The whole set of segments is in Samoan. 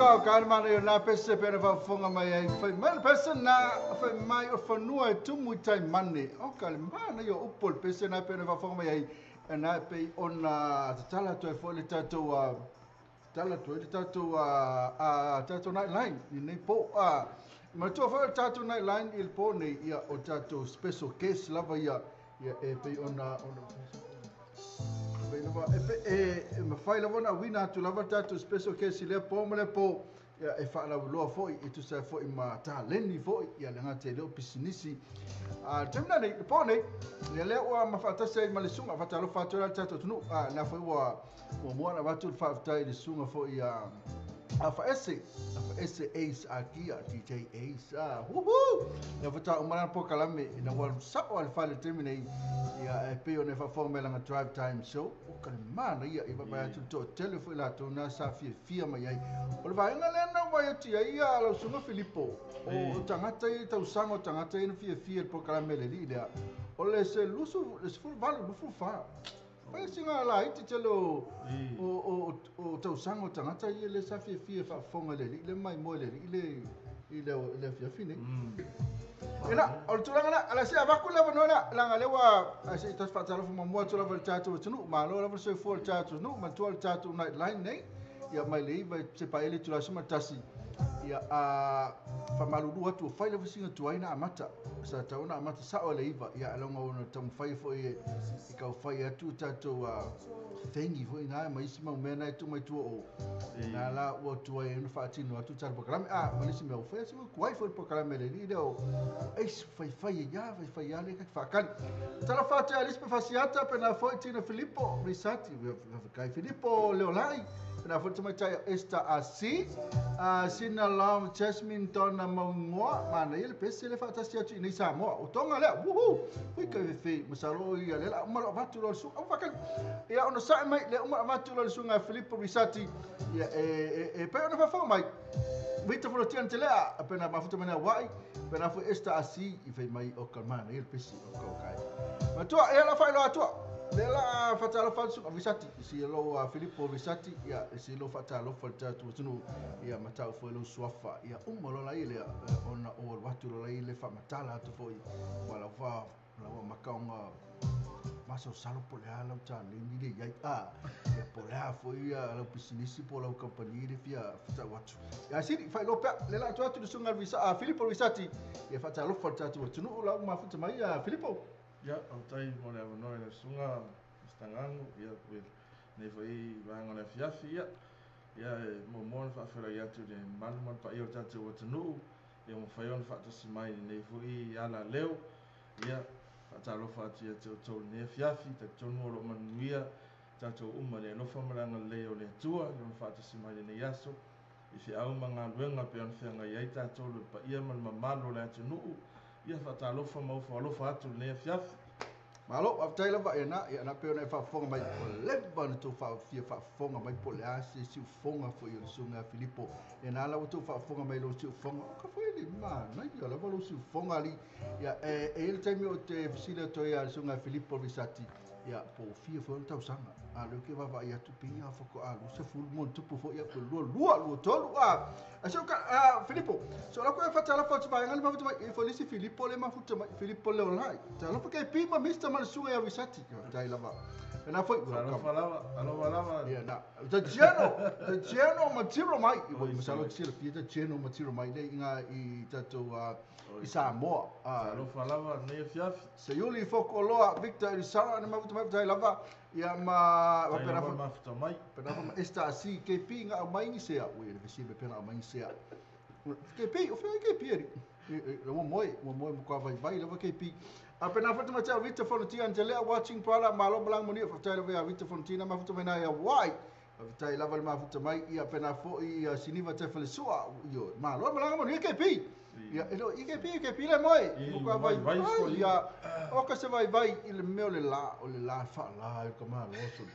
ka o ka mana i nā pese pe na faafofoga mai ai. Fai mai le pese na, fai mai o fanua e tumu i tai mane. O ka le mana i o upo le pese na pe na faafofoga mai ai. E na e pei ona tatala atu ai foi le tatou tatala atu ai le tatou tatou night line i lenei po. Manatua foi o le tatou night line i le po nei, ia o tatou special guest lava ia, ia e pei ona e mafai lava ona auina atu lava tatou special guest i lea po ma lea po, ia e faalauiloa foi e tusa ai foi ma taleni foi, ia le gata i lea o pisinisi. Taimi nei, le po nei, ia lea ua mafaatasi ai ma le susuga, faatalofa atu ai le tatou atunuu. Lea foi ua muamua ona avatu le faafetai i le susuga foi Afaese, Afaese Ace Akia, DJ Ace, huhu! Lea foi taua lana polokalame, ina ua sao lava i le fale i le taimi nei, ia e pei ona e faafofoga mai lana Drive Time Show, o ka le manaia ia vaavaai atu le toatele foi latou na sa fiafia mai ai. O le vaega lea na vaai atu i ai lau susuga Filipo, o tagata ia i tausaga o tagata ia na fiafia i le polokalame a le alii lea, o le se lusu, le 18, 24. Fai sina laiti tele o tausaga o tagata ia le sa fiafia e faafofoga i le alii le maimoa i le alii le i le afiafi nei. Ina, o le tulaga lea, ala se avaku le avanoa lea, leaga lea ua se i tatou faatalofa muamua atu lava i le tatou atunuu, malo lava le soifua o le tatou atunuu, manatua le tatou night line nei, ia mai le 9 se paele itula 11, ia faamalulu atu ua fai lava sina tuai na amata, sa tatau ona amata sao i le 9, ia loga ona taumafai foi e taufai atu tatou thingy foi na ma isi mau mea na e tuu mai tua o na la ua tuai ai ona faatino atu tatou polokalame. Ma le isi mea ua fai atu tuai foi le polokalame le alii lea o Ace faifai ai lava, faifai lava le faakali. Talofa atu ia Elizabeth Fasiata, pena foi Tina Filipo Risati, kai Filipo Leolai, pena foi tamaitai Esther Asi, Sina Long Jasmine Donna Maungoa, manaia le pese le faatasi atu i nei Samoa. O tonga lea, wuhu! Hui kai fefe, masalo ia le la uma lo avatu lo le susuga, au faakali. Ia ona sae mai, le uma avatu lo le susuga Filipo Risati, ia e pe ona faafofoga mai. Vita Folotiana Telea, pena mafuta mai na wai, pena foi Esther Asi, i fai mai o ka manaia le pese o ka kai. Matua, ia la whailoa atua. Le la whatalofa atu susuga Risati, si lo Filipo Risati, ia si lo whatalofa le tatou atunuu, ia matau foi lo suafa, ia uma lo lai lea, ona o alu atu lo lai le whaamatala atu foi, wa lau wha, lau makaonga, masaosalo po le a lau taleni le iai, ia po le a foi ia lau pisinisi po lau company le fia whatau atu. Ia siri, whailoa pea, le la atu atu le susuga Filipo Risati, ia whatalofa le tatou atunuu lau mafuta mai, Filipo. Ia, faafetai mo le avanoa i le susuga Mr. Gagu, ia, nei foi vaega o le afiafi, ia, ia, e muamua ona faafeiloai atu i le mamalu ma le paia o le tatou atunuu, ia mafai ona faatasi mai i lenei foi ala leo, ia, faatalofa atu ia te outou i lenei afiafi, talitonu o lo o manuia tatou uma i le alofa ma le agalelei o le Atua, i lona faatasi mai i lenei aso, i feau ma galuega pe ona feagai ai tatou le paia ma le mamalu o le atunuu, ia faatalofa ma ofo alofa atu i lenei afiafi. Malo, faafetai lava ia na, ia na pe ona e faafofoga mai, ua leva ona tou fia faafofoga mai po o le a se siufofoga foi o le susuga Filipo. Ia na la ua tou faafofoga mai lou siufofoga, o ka foi le manaia lava lou siufofoga alii. Ia e i ai le taimi o te fesili atu ai a le susuga Filipo Risati, ia po o fia foi ona tausaga. A leo ke vaavaai atu pe ia faatoa 20 mo tupu foi ia po 22, 23. A se ka Filipo, so la ko e fatalofa atu vaega le mafuta mai, e foi le isi Filipo le mafuta mai, Filipo Leolai. Talofa ke pi ma Mr. ma le susuga ia Risati. Faafetai lava. Na foi. Alofa lava, alofa lava. Ia na, the general, the general material mai. Ua masalo te silafia the general material mai le inga i tatou i Samoa. Alofa lava lenei afiafi. Seiuli Fokoloa, Victor Elisara na mafuta mai, faafetai lava. Ia ma Tai lava mafuta mai. Pena foi ma Esther Asi, KP nga au mai ni sea. Ui, le fesili pe na au mai ni sea. KP, o whia KP ari. Ua moe, ua moe mo kua vaivai lava KP. A pena foi tamatai Rita Fonotia Angelea watching brother, malo malang moni, faafetai lava ia Rita Fonotia mafuta mai na ia wai. Faafetai lava le mafuta mai, ia pena foi ia Siniva Tefalesua, io, malo malang moni KP. Ia, e lo, i KP, KP le moe, mo kua vaivai, ia, o ka se vaivai i le mea o le la, o le la whaala, i ka malo soli.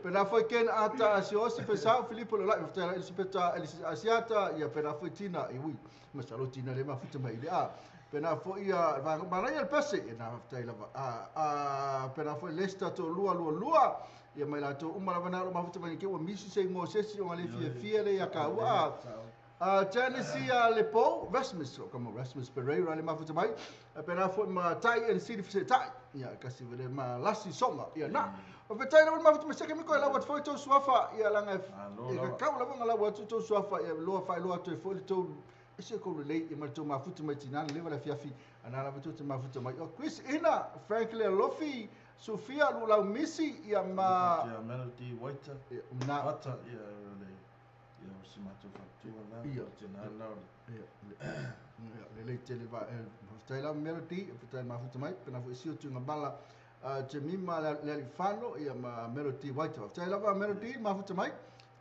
Pena foi Ken Ata Asiosi Fesau Filipo Lolai, faafetai lava Elisapeta Asiata, ia pena foi Tina, i ui, masalo Tina le mafuta mai i le a. Pena foi ia manaia le pese, ia na faafetai lava. Pena foi Lester to lua lua lua, Ia mai latou uma lava na o lo mafuta mai ke ua misi se igoa o se isi ona le fiafia le ia kāua. A Janice ia le pou Rasmus o kama Rasmus Pereira le mafuta mai. A pena foi ma tai and siri se tai. Ia kasi vele ma lasi songa. Ia na. O fetai lava le mafuta mai se mi ko la wat foi tou suafa ia langa e ka kau lava nga la atu tou suafa ia loa fai loa atu e foi le tou e se ko le i ma tou mafuta mai tina le leva le fiafi ana lava tou te mafuta mai. O Chris Ina Frank Le Lofi Sofia Lulau Misi ia ma ia Melody Waiter ia na Wata ia le ia o si matou faatua la tina la o ia le le tele va faafetai lava Melody, faafetai mafuta mai pena foi sio tunga bala Jemima le Alifano ia ma Melody White. Faafetai lava Melody mafuta mai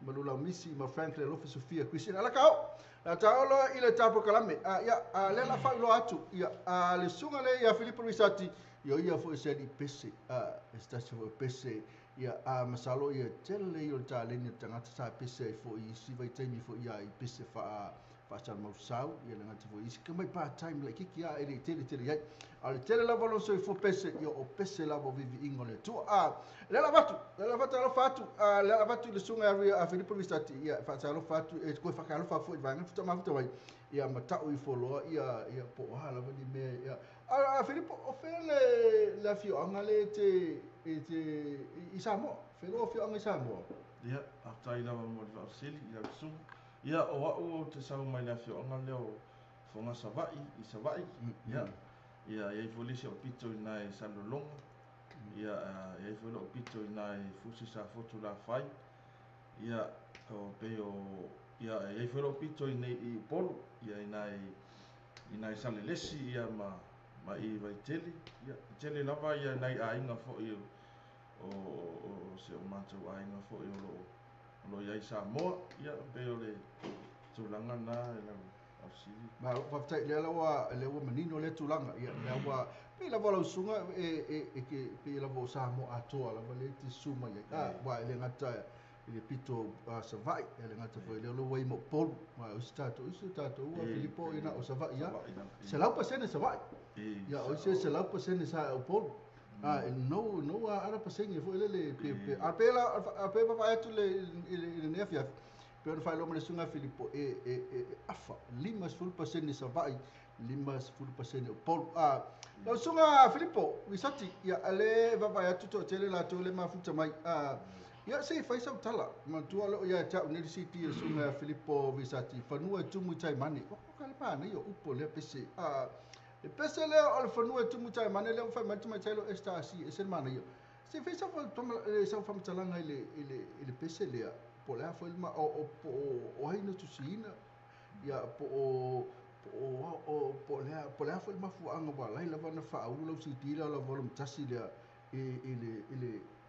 ma Lulau Misi ma Frank Le Lofi Sofia Christian alakao la taolo i le tapo kalame ia le la fa lo atu ia le sunga le ia Filipo Risati ia ia foi se li pese e stasi foi pese ia a masalo ia tele i o taleni o tagata sa pese ai foi isi vaitaimi foi ia i pese faa faasalamausau ia le gata foi isi ka mai part time le kiki a e le tele tele ai a le tele lava lo soifua pese ia o pese lava o viviiga o le Atua a le lavatu le lavatu alofa atu a le lavatu i le suga a Filipo Risati ia faatalofa atu e koe faakalofa foi i vaega futa mafuta mai ia matau ifo loa ia ia po o a lava ni mea ia a Filipo o fea le afioaga le te e te i Samoa fea lo afioaga i Samoa. Ia faafetai lava mo le faafesili ia susuga ia o a'u ou te sau mai le afioaga lea o Foga Savaii i Savaii ia ia iai foi le isi o'u pito i ina i Salelologa ia iai foi lo'u pito i ina i Fusi Safotu Lafai ia o pei o ia iai foi lo'u pito i nei i Upolu ia ina i Salelesi ia ma i Vaitele ia tele lava ia nai aiga foi o si o matou aiga foi o lo iai Samoa ia pei o le tulaga na e lau ausili. Ma faafetai lea ua lea ua manino le tulaga ia lea ua pei lava lau suga e ke pei lava o Samoa atoa lava le te suma ia a wa le gata i le pito Savaii e le gata foi le lo wai mo polu ma o se tatou isi tatou ua Filipo ina o Savaii ia 100% Savaii ia o se 100% sa o polu a no no a ara pasenge foi le pe pe a pe la a pe va atu le le ne fia pe ona faailoa ma le suga Filipo e afa 50% Savaii 50% o polu a lau suga Filipo Wisati ia ale vavaai atu toatele latou le mafuta mai a ia se i fai sau tala matua loo ia te au nei le CD le suga Filipo Wisati fanua e tumu i taimane o ka le manaia o upu o lea pese a le pese lea o le fanua e tumu i taimane lea ua fai mai le tamaitai lo Estasi e se le manaia se fai sau faamatalaga i le pese lea po o le a foi ma o po o ai na tusiina ia po o po o le a foi le mafuaaga ua alai lava na faaulu lau CD lea o la volume 1 lea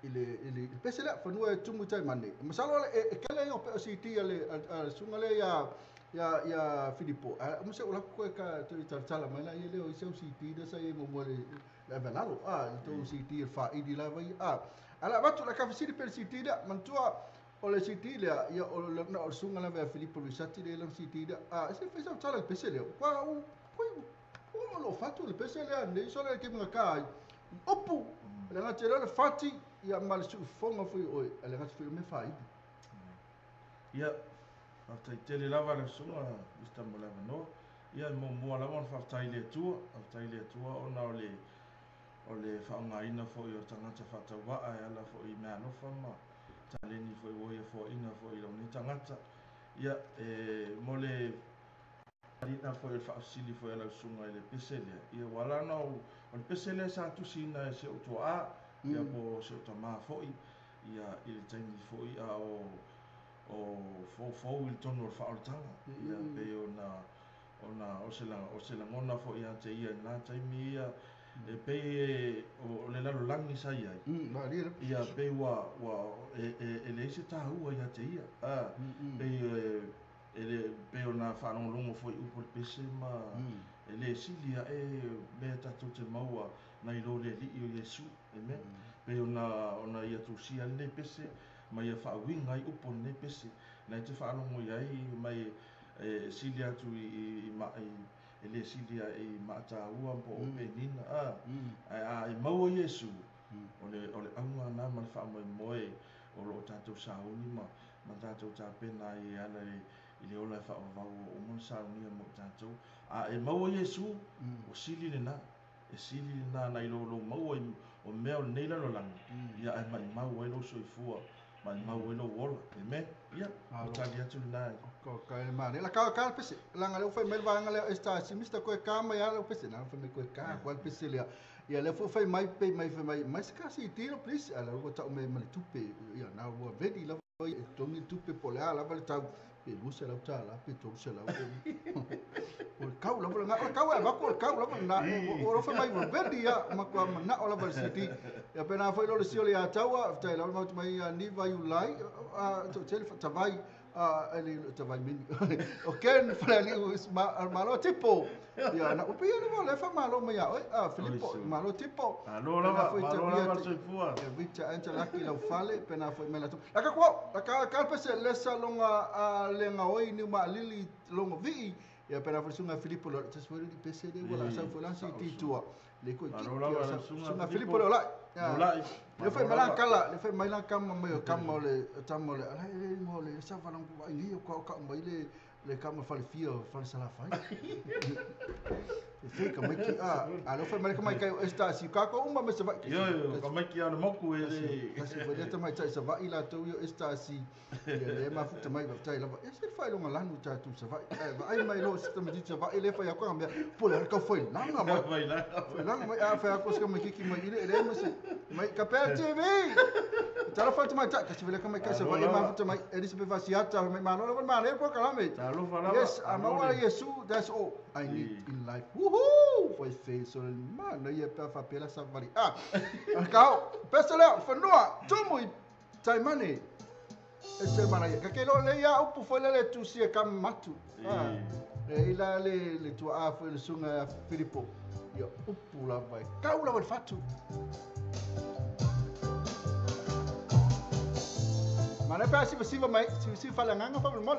i le pese lea fanua e tumu i taimane masalo e kele ia o pe o CD a le a suga lea ia Filipo a mo se o la ko ka tu talatala mai la ia leo i seu CD lea sa ia mo le avelalo a i tou CD e faaili lava ia a ala avatu la kafesili pe le CD lea manatua o le CD lea ia o le na o le suga lava ia Filipo Risati le lana CD lea a se fai sau tala i le pese lea ua u o lo fatu le pese lea nei so le ke mga kai upu le ngate le fati ia ma le suufoga foi oe le ngate foi me faili. Ia faafetai tele lava le susuga Mr mo le avanoa ia muamua lava ona faafetai i le Atua, faafetai i le Atua ona o le faaaogaina foi o tagata faatauvaa e ala foi i meaalofa ma taleni foi ua ia foaina foi i lou nei tagata ia e mo le alina foi o le faafesili foi a lau susuga i le pese lea ia ua ala ona o le pese lea sa tusiina e si ou tuaa ia po o si ou tamā foi ia i le taimi foi a o foufou i le tonu o le faaolataga ia pei ona o se lagona foi ia te ia i lena taimi ia e pei o le lalolagi sa i ai ia pei ua e leai se tāua ia te ia a pei e le pei ona faalogologo foi upu le pese ma e le sili ae mea tatou te maua nai lo le alii o Iesu amen pei ona ia tusia lenei pese ma ia faauiga ai upu o lenei pese na e te faalogo i ai mai e sili atu i e le sili ae i maataua po o penina a ae a e maua Iesu. O le o le auga na ma le faamoemoe o loo tatou sauni ma tatou tapena ai e ala i le ola e faavavau ua uma ona saunia mo i tatou. A e maua Iesu, ua sili lena, e sili lena nai lo lou maua o mea o lenei lalolagi, ia ae maumau ai lou soifua, maumau ai lou ola. Amen. Ia, o tali atu lena. Ko ka le mane la ka ka pese la ngale fai mai vaanga le esta si mista ko ka mai ala pese na fai mai ko ka ko pese le ia le fo fai mai pe mai fai mai mai ska si tiro please ala ua tau me male tupe ia na ua vedi la e tongi tupe po le ala va le tau pe lusa la ta la pe tolu se la o le kau la nga o kau e va ko kau la na o ro fai mai ua vedi ia ma ko ma na o la va si ia pe na foi lo le si o le ataua tai la mai mai ni vai ulai a to tele tavai ele tavai mini o ken fale malo tipo ia na upi ia le fa malo mai ia oi Filippo malo tipo malo lava malo lava soifua ia Victor Angelaki lau fale pe na foi mai la la ka ko la ka ka pese le salonga le ngaoi ni ma lili longo vi ia pe na foi sunga Filippo lo te foi li pese de wala sa foi la si titua le ko ki sunga Filippo lo la le fai mai la kala le fai mai la kama mai kama le tama le ala le mo le sa fa lang ku ai ko ka mai le le kama fale fia fale sala fai e fai ka mai ki a lo fai mai ka mai kai esta si ka ko uma me sa vai yo ka mai ki ana moku e le kasi foi le mai tai sa vai la to yo esta si le ma fu mai va tai la e se fai longa lanu ta tu sa vai vai mai lo sa mai sa vai le fai ko me po le ka foi langa mai vai la foi langa mai a fai ko sa mai ki mai ile le mai mai Kapel TV tala fa mai ta kasi le ka mai ka sa vai ma fu mai Elizabeth Vasiata mai ma lo ma le ko kala me yes amawa Yesu, that's all I need in life. Woohoo! Foi feio, so mano, ia pa fa pela sa vari. Ah, kau, pessoal, fanua, tumu tai mane. Ese mana ia. Ka ke lo le ia upu foi le tu si ka matu. Ah, e ila le tu a foi le sunga Filippo. Ia upu la vai. Kau la vai fatu. Mana pa si si mai, si fala nganga fa mol.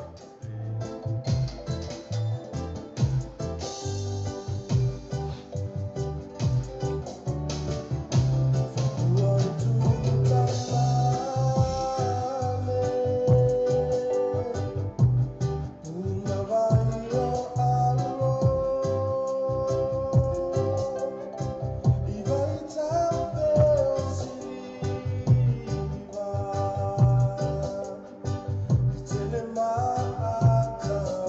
Tell him I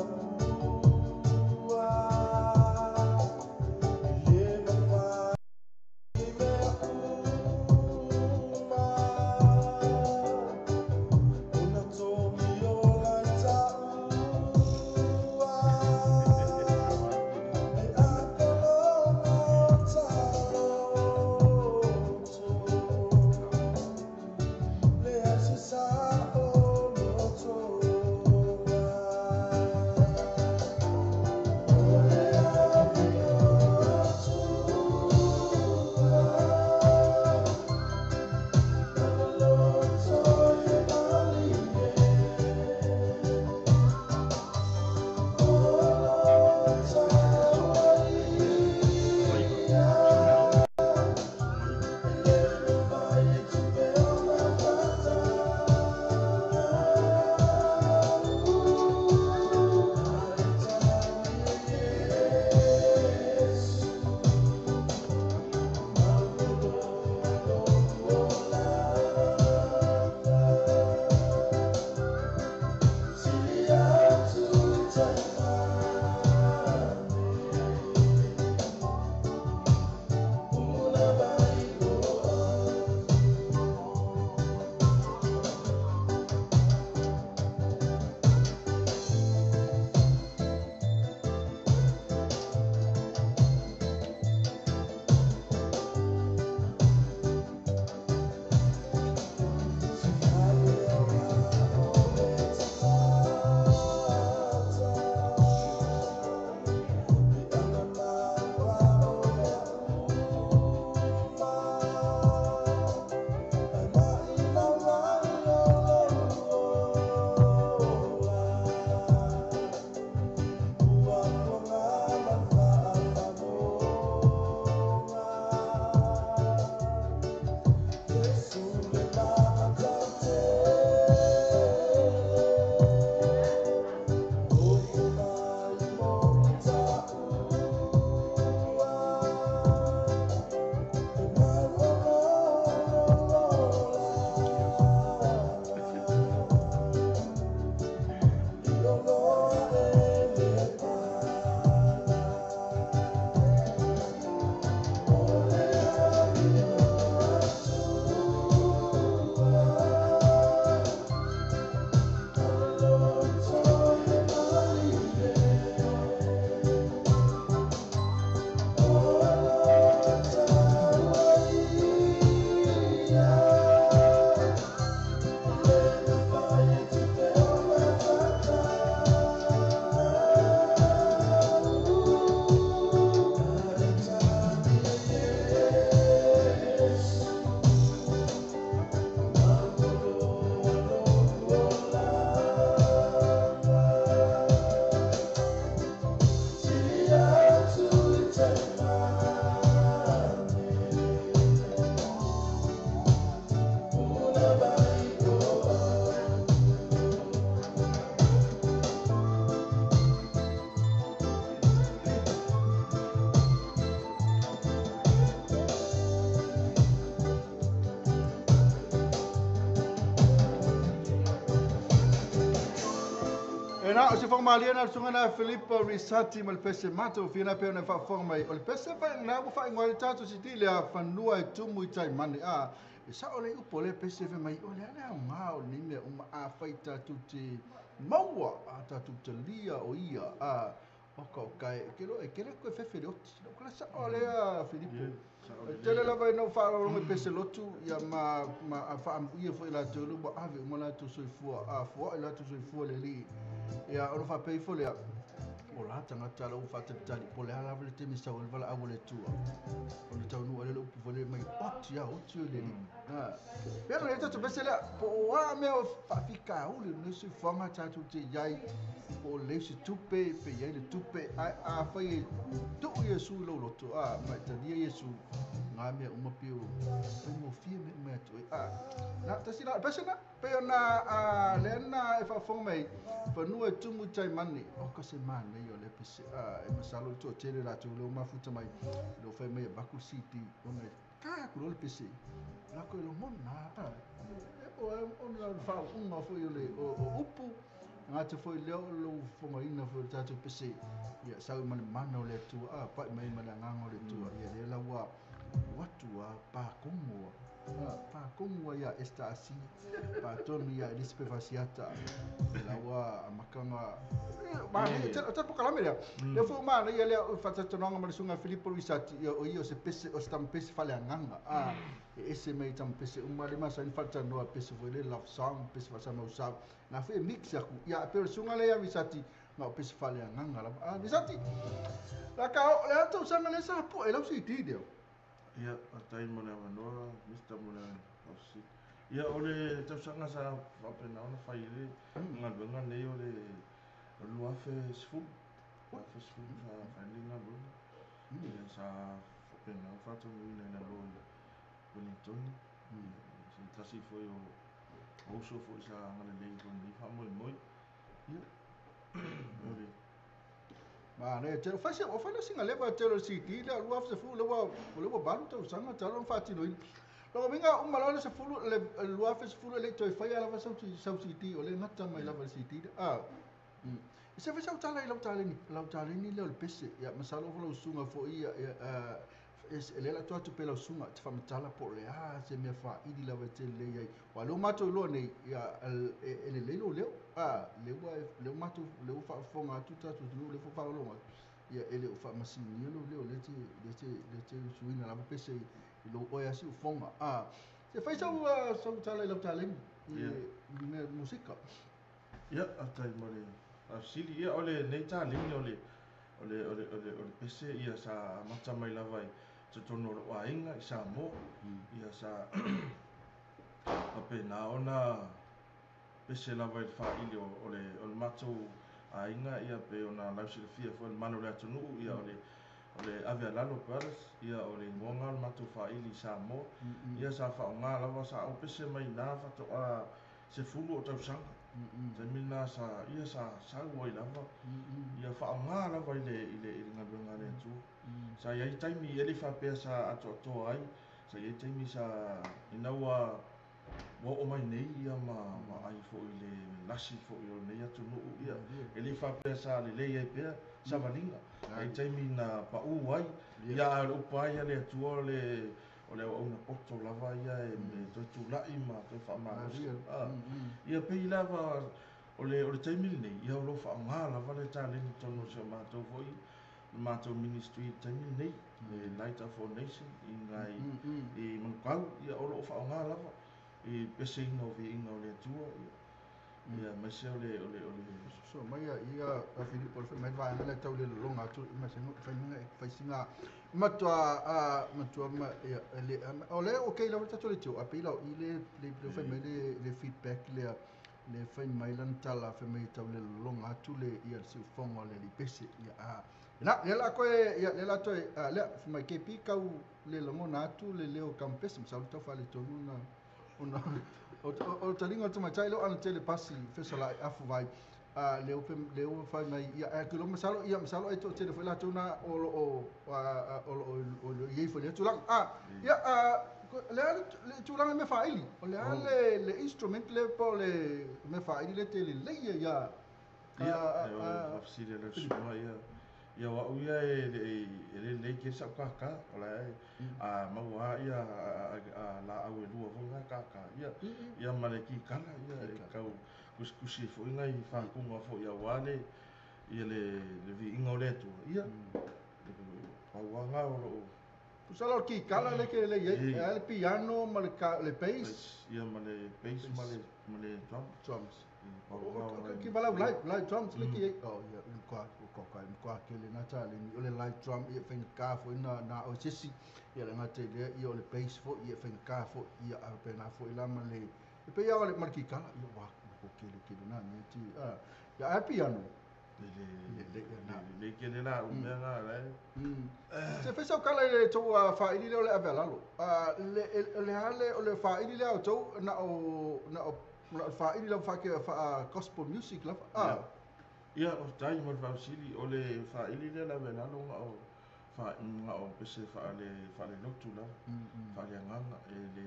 Na o se whakamalia na sunga na Filipo Risati ma le pese mato fina pe na whaafonga mai. O le pese whai ngā wa whai ngā tātou si tile a whanua e tumu i tai mane. A, e sa o le upo le pese whai mai o le ana o ngā o ni mea uma a whai tātou te maua a tātou te lia o ia. A, o ka o kai, ke lo e kere koe whewhere oti. No kala sa o le a Filipo. Tele lava ina whaarongo i pese lotu ia ma whaamuia fo i la tolu wa ave uma la tu soifua a fua i la tu soifua le li ia ono whapei fo lea o la tangata la uwhatatali po le ala vale te misa o le vala awa le tua o le taunu ale le upu vale mai oti a oti o le li pero le tatu pese lea po o a mea o whawhika ule ne soifuanga tātou te iai po o le se tupe pe iai le tupe a whai e tuu Iesu i lauloto a mai talia Iesu ngā mea uma pio pai mo fia me mea tu a na tasi la pese na pe ona a le na e whaafonga mai whanua e tumu tai mane o ka se mane o le pese a e masalo to tele la tu le mafuta mai lo whai mai e baku city ona ka ku le pese la ko lo mona e o ona wha unga fo i le o upu ngā te foi leo lo whonga ina fo tātou pese ia sau mana mana o le atua a pai mai mana nganga o le atua ia le la ua watu a pākongoa pākongoa ia esta asi pātonu ia Elispe Fasiata la ua makanga te pokalame lea lea fo mana ia lea whatatononga ma le sunga Filipo Luisati ia o ia o se pese o se tampese whale anganga a e ese mai tampese uma le masa ni whatanoa pese foi le love song pese whasama usau na fo e mix aku ia pero sunga le ia Luisati ngā o pese whale anganga la a Luisati la ka o le atu sanga le sa po e lau si ti deo. Ia, a tai mo le avanoa, Mr. mo le ausi. Ia, o le tausanga sa whapena ona whai le ngaluenga nei o le luafe sefulu. Luafe sefulu sa whai le ngaluenga. Ia, sa whapena o whātonguina ina lo i Wellington. Ia, se tasi foi o uso foi sa ngalelei ko nei whamoe moi. Ia, o le Ma ne te fa se o fa le singa leva te lo CD le lua se fu le wa le wa balu te sanga te lo fa ti no lo vinga o mala le se fu le lua fe se fu le to fa ya la fa sa CD o le nata mai la fa CD a se fa sa tala la tala ni le pese ya masalo fo lo sunga fo ia es le la to pe la sunga te fa tala po le a se me fa idi la te le ia wa lo mato lo nei ya ele le lo le a le wa le mato le fa fonga tu ta tu le fa lo ia ele o fa masini lo le le te le te le te suina la pese lo o ya si fonga a se fa sa tala la tala ni música ia a tai mo le a sili ia ole nei tala ni ole ole ole ole ole pese ia sa mata mai lava i totonu o lou aiga i Samoa ia sa faapena ona pese lava i le faaili o le matou aiga ia pe ona lausilafia foi le manu o le atunuu ia o le ave alalo brothers ia o le igoaga o le matou faaili i Samoa ia sa faaogā lava sa ou pese mai ina faatoa sefulu o tausaga taimi lena sa ia sa sau ai lava ia faaogā lava i le galuega a le Atua sa iai taimi e le faapea sa atoatoa ai sa iai taimi sa ina ua oo mai nei ia ma ai foi le lasi foi o nei atunuu ia e le faapea sa lelei ai pea savaliga ai taimi na paʻu ai ia a le upu ai le Atua o le auauna poto lava ia e toe tula'i ma toe faamalosi ia pei lava o le taimi lenei ia o loo faaogā lava le taleni tonu o si o matou foi le matou ministry taimi lenei le Light of All Nation i ngai i Manukau ia o loo faaogā lava i peseina o viiga o le Atua ia maise o le so mai ia a Filipo le mai vaega le tau le lologa atu ma se fai singa matua matua ma ia le o le okay la tatou le tio a pei lau i le le fai mai le feedback le le fai mai lan tala fai mai tau le lologa atu le ia le siufoga le lipese ia a la le la koe ia le la toe le fai mai ke pi kau le logona atu le leo kampese ma sau tau fale tonu na ona o talinga o tamaitai leo ana tele pasi fesolai afu vai leo leo fai mai ia ke lo masalo ia masalo e to tele foi la tuna o o o o foi le tulaga a ia le le tulaga me faili o le le instrument le po le me faili le tele le ia Ia, e o le faafesili a lau susuga, ia, ia o au ia e le e le lelei tele sa'u kākā, o la e a maua lava ia laau e lua foi na e kākā, ia, ia ma le kikala, ia e tau tusitusi ai foi nai faatuga foi aua le ia le le viiga o le Atua, ia, pau lava na o loo. Tusa la o le kikala lea e te lelei ai, e a le piano ma le le bass? Ia ma le bass ma le ma le drum. Drums. Ki valau live, live drums le ki ai. Oh, ia, matua, ko ka, matua kele na taleni, o le live drum ia faigata foi na na o se isi, ia le gata i lea, ia o le bass foi ia faigata foi, ia a faapena foi la ma le e pei lava ma le kikala, ia ua ko kele kele na mea ti a. Ia a piano. Le le le kele la o mea na la. Se fai sau kala i le tou faaili lea o le ave a lalo. Le le a le o le faaili lea o tou na o na o na o le faaili lava faakea faa gospel music lava. Ah. Ia, faafetai mo le faafesili. O le faaili lea le ave a lalo na o fa na o pese faale faale lotu lava. Faale agaga e le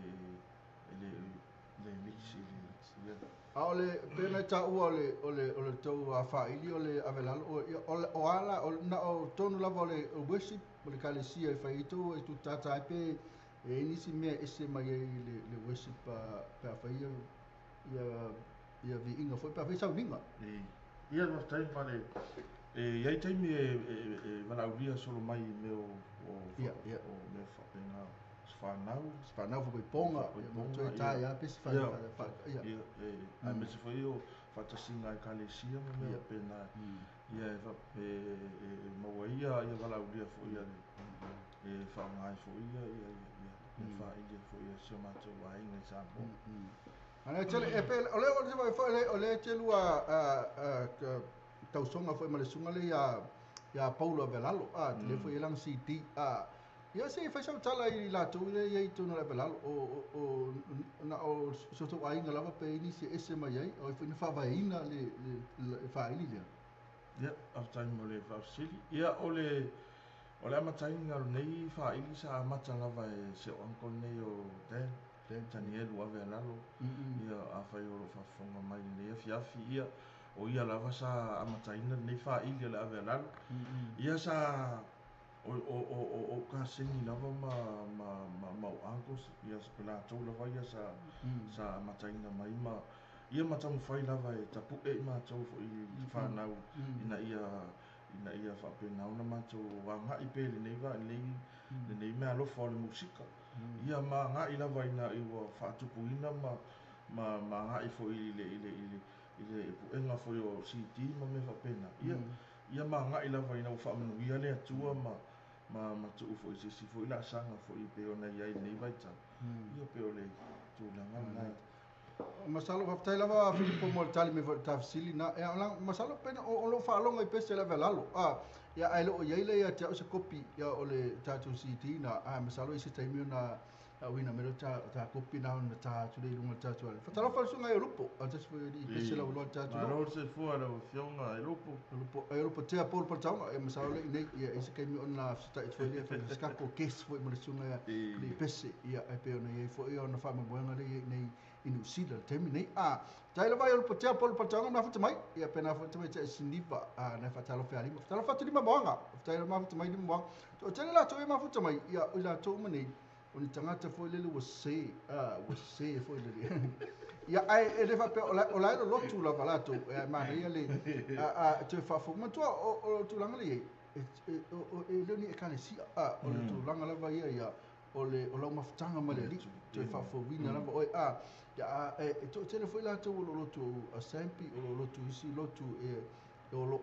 e le le mix i le ia. A o le pei ona e taua o le o le o le tou faaili o le ave lalo o ia o le o ala o na o tonu lava o le worship o le kalesia e fai ai tou e tutata ai pe e i ai nisi mea e ese mai ai i le le worship pe a fai ia ia ia viiga foi pe a fai sauniga. Ia, faafetai ma le e i ai taimi e e valaaulia solo mai i mea o o o mea faapena se whanau. Se whanau whakaiponga, ia, toe tae a pesi wha, wha, ia. Ia, e, aemaise foi o faatasiga ekalesia ma mea faapena, ia e e e maua ai ia ia valaaulia foi a le e faaaoga ai foi ia ia ia ia faailia foi a si o matou aiga i Samoa. Ana tele e pe o le o le foi o le telu a tausoga foi ma le susuga le ia ia Paulo Avelalo a tele foi i lana CD a ia se i fai sau tala i latou ia i totonu o le Avelalo o o na o so tou aiga lava pe i nisi e ese mai ai o ai foi na faavaeina le le faaili lea. Ia, faafetai mo le faafesili. Ia, o le o le amataina o lenei faaili sa amata lava e si ou uncle nei o Dan, Tanielu Avealalo, ia, afai o lo o faafofoga mai i lenei afiafi, ia, o ia lava sa amataina lenei faaili o le Avealalo. Ia sa o o o o ou kaseni lava ma ma ma ma ou uncles, ia latou lava ia sa sa amataina mai ma ia ma taumafai lava e tapu'e i matou foi i fanau ina ia ina ia faapena ona matou agai pea i lenei va lenei lenei meaalofa o le musika. Ia ma agai lava ina ua faatupuina ma ma ma agai foi i le i le i le i le puega foi o CD ma mea faapena. Ia ia ma agai lava ina ua faamanuia le Atua ma ma ma tuu foi i se isi foi laasaga foi e pei ona i ai i lenei vaitau. Ia pei o le tulaga lena. Masalo faafetai lava Filipo mo le tali mai foi i le tafesili na. Ia masalo pe o lou faalogo i pese le ave a lalo. A ia ae le o i ai lea ia te au se kopi ia o le tatou CD na. A masalo i se taimi ona auina mai lea ta ta kopi na ona ta atu lea i luga o le tatou ale. Fatalofa i le susuga ia Lupo. A tasi foi i pese lauiloa le tatou. Malo le soifua i lau Afioga e Lupo. Lupo, e Lupo tea Paul Palataoga. Ia masalo le i nei ia i se taimi ona fesootai atu foi lea fai se tatou guest foi ma le susuga ia i pese ia e pei ona i ai foi ona faamoemoega lea i ai nei i Niu Sila i le taimi nei. A, tai lava i o le potea Paul Palataoga mafuta mai, ia pena foi tamaitai Siniva, a, na e faatalofa ia Lima. Fatalofa atu Lima Moaga, faafetai lava mafuta mai Lima Moaga. Toatele latou e mafuta mai, ia o i latou uma nei, o ni tagata foi lele ua se, a, ua se foi lele. Ia, ae e le faapea, o la, o la e lolotu lava latou, e manaia le, a, a, toe faafofoga. Manatua, o, o le tulaga lea e i ai, e, e, o, e le o ni ekalesia, a, o le tulaga lava ia ia, o le o lau mafutaga ma le Alii, toe faafouina lava oe, a, ia, a, e, e toatele foi latou o lo o lotu a Sampi, o lo o lotu isi lotu e, o lo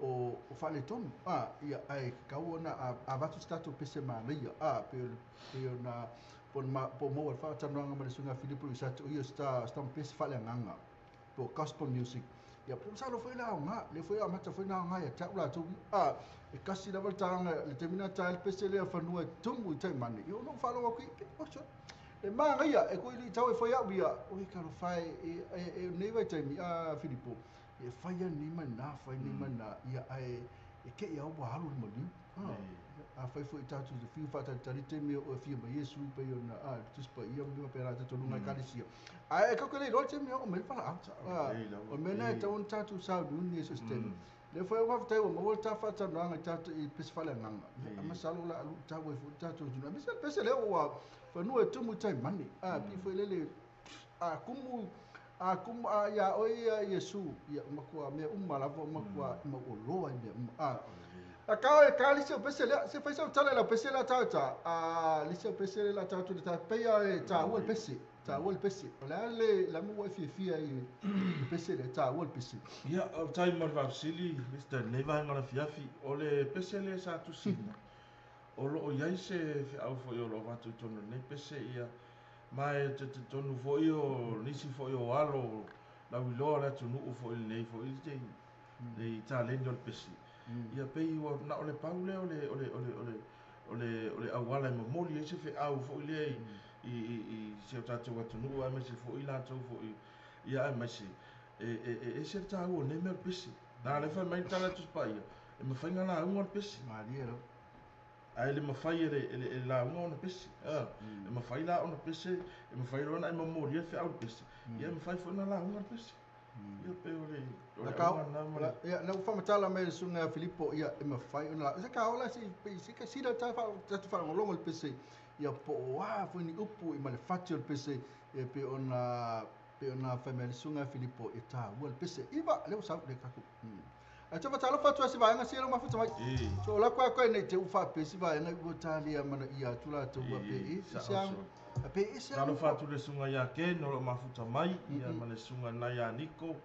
o faaletonu, a, ia, ae tatau ona avatu se tatou pese manaia, a, pei pei ona po o maua le faatalanoaga ma le susuga ia Filipo Luisato, o ia se tama pese faaleagaga, po o gospel music. Ia, po masalo foi le aoga, lea foi e amata foi ona aoga ia te au latou ia. A, e kasi lava le taga, le taimi na tae ai le pese lea fanua e tumu i Taimane, ia ona ou faalogo atu i, o sole, e manaia, e koe alii tau e fai au ia, oi talofa e, e, e, e, nei vaitaimi, a Filipo, e fai lava lenei ma lena, fai lenei ma lena, ia, ae E ke ia ua alu le maliu. Afai foi tatou te fiu faatalitali taimi o e fia mai Iesu pei ona le Tusi Paia ma faapena tatou luga Ekalesia. Ae e tatou te le iloa le taimi e oo mai ai le valaau. O le mea lena e tatau ona tatou sauniuni ai so o se taimi. Lea foi ua faafetai ua maua le ta faatalanoaga i tatou i pese faaleagaga. Masalo o le a luitau ai foi le tatou atunuu. Aemaise le pese lea ua fanua e tumu i taimane. Pei foi lele a kumu a kumu a ia oe ia Iesu, ia matua mea uma lava ua matua mauoloa i mea uma. A ka e ka lisi o pese lea, se fai sau tala i lau pese lea tau ta, a lisi o pese lea tau tu ta pei e taua le pese, taua le pese. O le a le la mo e fiafia i le pese lea, taua le pese. Ia, o tai mo le faafesili, Mister, lenei vaega o le afiafi, o le pese lea sa tusiina, o lo o i ai se feau foi o lo o avatu i totonu o lenei pese, ia, ma e te talitonu foi o nisi foi o alo lauiloa o le atunuu foi i lenei foi le taleni o le pese. Ia pei ua na o le pau lea o le o le o le o le o le o le auala e momoli ai se feau foi lea i i i i si o tatou atunuu aemaise foi latou foi ia aemaise e e e ese le taua o lenei mea o le pese. Na o lea e fai mai le tala a le Tusi Paia, e mafai ona lauga le pese. Malie lava. Ae le mafai e le e le e le lauga ona pese. E mafai la ona pese, e mafai loa ona e momolia le feau i le pese, ia e mafai foi ona lauga le pese. Ia pei o le o le auga lena ma le. Ia, na ua faamatala mai e le susuga ia Filipo, ia e mafai ona lauga. Se ka ola si pei si ka sila ta fa tatou faalogologo i le pese, ia po o a foi ni upu i ma le fati o le pese, ia pei ona pei ona fai mai le susuga ia Filipo e taua le pese. Iva, lea ua sau le tatou. Ae tau faatalofa atu ai se vaega sia lau mafuta mai. So o la koe koe nei te u faapea se vaega i ua talia mana ia atu latou ua pe e se ang pe e se ang. Talofa atu le susuga ia Ken o lo o mafuta mai ia ma le susuga lena ia Niko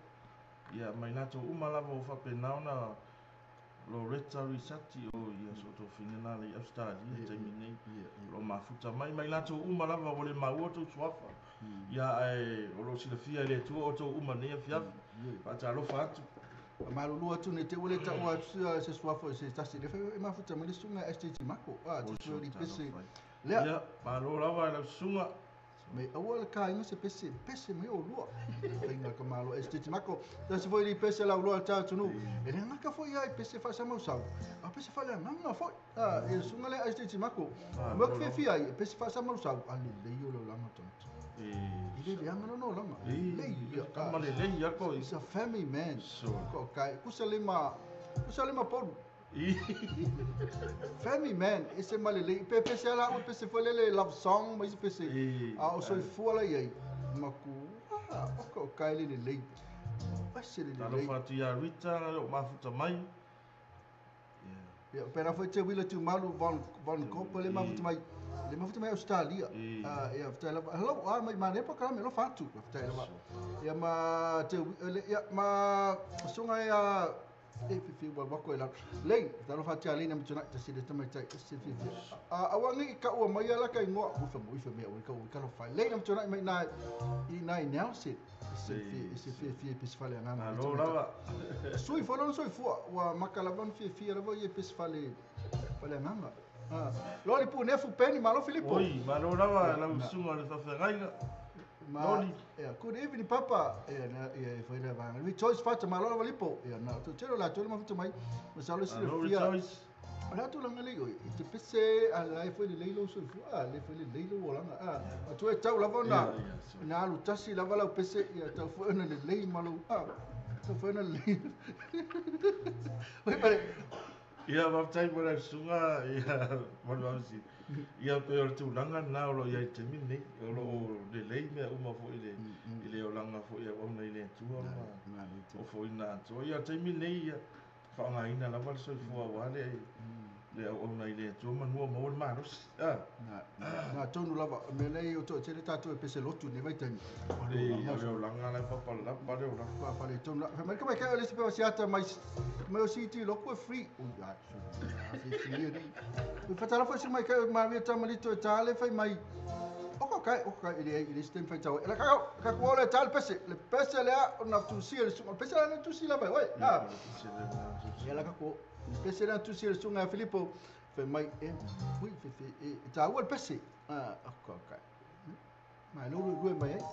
ia ma i latou uma lava ua faapena ona Loretta Risati o ia so tofina lena le i Australia i le taimi nei o lo o mafuta mai ma i latou uma lava ua le maua outou suafa ia ae o lo o silafia e le Atua outou uma i lenei afiafi. Faatalofa atu. Faamalulu atu nei te ua le taua atu se suafa o se tasi lea foi e mafuta mai le susuga SJT Mako a te sui o pese lea. Ia, malo lava i lau susuga. Mai aua le kāinga se pese, pese mai olua. Faiga ka malo SJT Mako. Tasi foi li pese lau loa ta atunuu. E le gata foi ia i pese faasamausau, a pese faaleagaga foi. A e le susuga lea SJT Mako. Mo ke fiafia ai, pese faasamausau, a lelei o le olaga o tagata. I le leaga lona olaga. Lelei ia. Tama lelei ia ko. He's a family man. Ko kai kusa lima kusa lima polu. Family man, ese ma lelei. Pe pese ala ua pese foi lele love song ma isi pese. A o soifua la iai. Maku, ah, oka o kai le lelei. Ese le lelei. Talofa atu ia Rita, o mafuta mai. Ia, pera foi te wila tu malu von von Kopa le mafuta mai. Le mafuta mai Australia. Ia, faafetai lava. Hello, ah, mai manaia polokalame, alofa atu. Faafetai lava. Ia ma te le ia ma susuga ia e fifi ua wako e lalo. Lei, talofa atu ia Lei na matunai, tasi le tamaitai, ese fifi. A aua nei i kaua mai ala ka ingoa, uifa mo uifa mea ua ka ua kalo fai. Lei na matunai mai nai i nai Nelson. Ese fi ese fi fi pese fale agaga. Malo lava. Sui foi lona soifua, ua maka lava ona fiafia lava ia pese fale fale agaga. Loli Punefu Penny, malo Filipo. Oi, malo lava lau susuga o le faafeagaiga. Ma, Loli. Yeah, good evening papa. Yeah, na yeah, foi le vaega. Rejoice Fata, malo lava Lipo. Yeah, na to telo la tolo mafuta mai. Masalo si le Malo fia. Rejoice. O la tulaga lei oi, i te pese a la e foi le lei lou soifua, a le foi le lei lou olaga. A tu e tau lava ona na alu tasi lava lau pese, ia tau foi ona lelei ma lou, a tau foi ona lelei. Oi pare. Ia, faafetai mo lau susuga, ia, mo le faafesili. Ia, pei o le tulaga lena o lo o i ai i le taimi lenei, o lo o lelei mea uma foi i le, i le olaga foi e auauna i le Atua ma ofoina atoa. Ia, o le taimi lenei, ia, faaaogaina lava le soifua aua le, le auauna i le Atua manua maua le malosi. Ah. Na, na tonu lava, o mea nei o toatele tatou e pese lotu i lenei vaitaimi. O le olaga la e papalapa le olaga. Faafaletonu la. Fai mai ka mai kai o le isi pepa siata mai mai o CT loku e free. Ui ai, so, a fi free e nei. Ui fatalofa isi mai kai o Maria Tamalito e tale fai mai. Oko kai, oko kai, i le i le isi taimi fai tau. Ela ka ka ku ole tale pese, le pese lea ona tusia le susuga. Pese lea na tusi lava, oi. Ah. Le pese lea na tusi. Ela ka ku le pese lea na tusi le susuga a Filipo. Fai mai e ui fe fe e taua le pese. Ah, oko kai. Mai lo lo mai ai.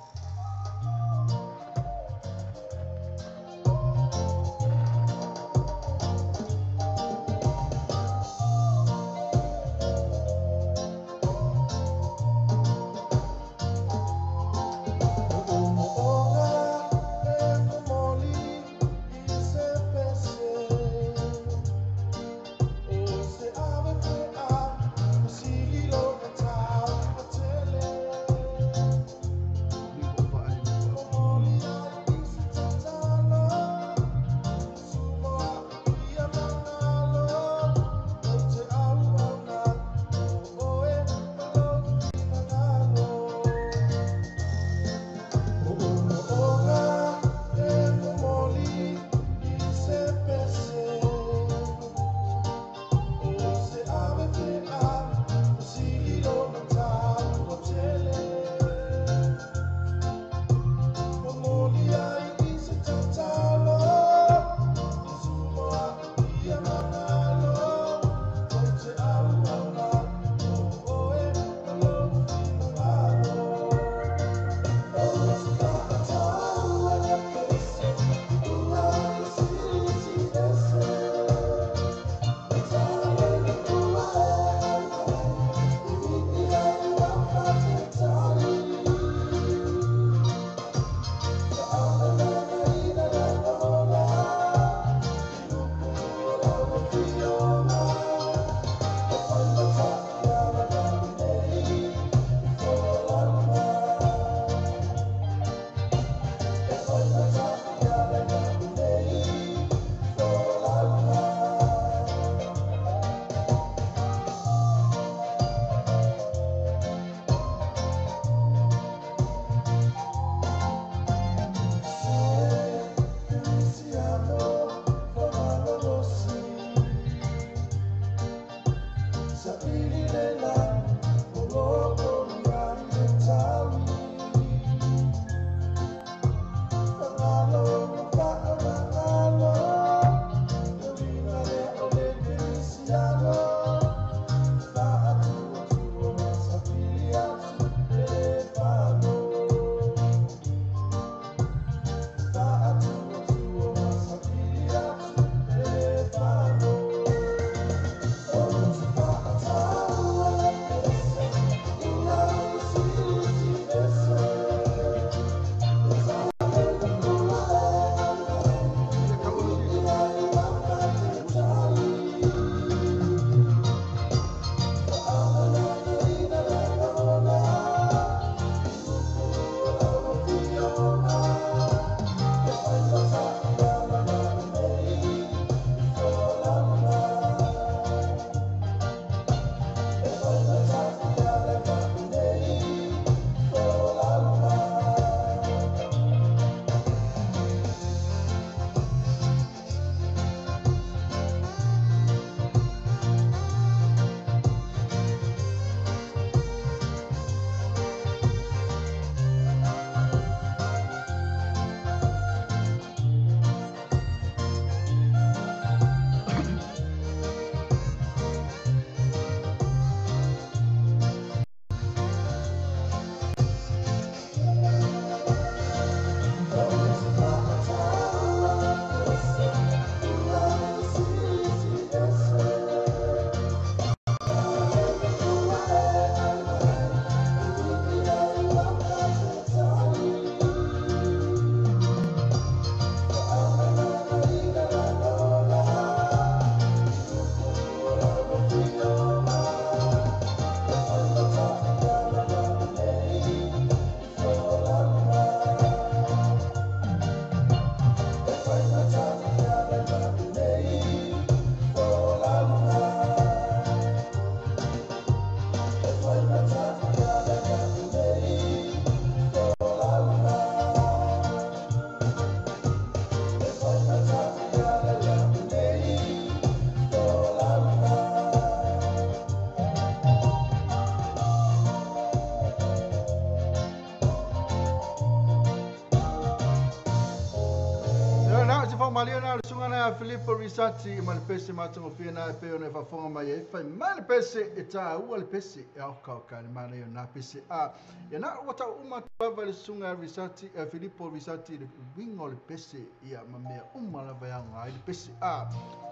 Filippo Risati ma le pese matagofie na e pei ona e faafofoga mai ai fai mai le pese e tāua le pese e aokaoka le manaia o na pese a ia na ua tauuma atu lava i le susuga Risati Filippo Risati le uiga o le pese ia ma mea uma lava e aoga ai le pese a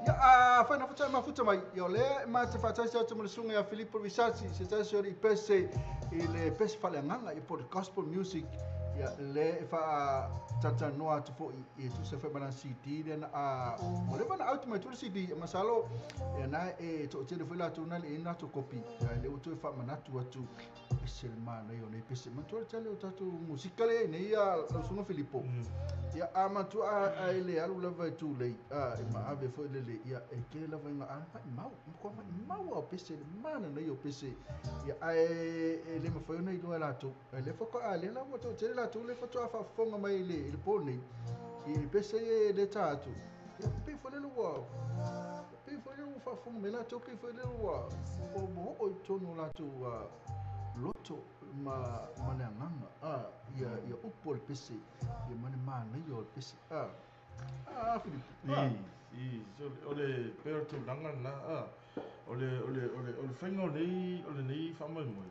ia a fai na futa mafuta mai ia o lea e mate faatasi atu ma le susuga ia Filippo Risati se tasi o alii pese i le pese faaleagaga ia po o le gospel music ia le e faatalanoa atu foʻi e tusa foi ma lana CD lea na a ua leva ona out mai tua le CD masalo ia na e toʻatele foi latou na le ina latou kopi ia lea ua toe faamanatu atu ese le manaia o nei pese manatua le tele o tatou musika lea nei ia lau susuga Filipo ia a manatua a e le alu lava e tulei a e maave foi lele ia e tele lava ina a maʻimau matua maʻimau a o pese le mananaia o pese ia ae e le mafai ona iloa e latou ai le faatoa lea la ua toatele latou le faatoa faafofoga mai i le po nei i le pese e le tā atu ia pei foi lele ua pei foi lele ua faafofoga mai latou pei foi lele ua oo i totonu o latou loto ma ma le agaga a ia ia upu o le pese ia ma le manaia o le pese a a Filipo a i o le pei o le tulaga lena a o le o le o le o le faiga o nei o lenei faamoemoe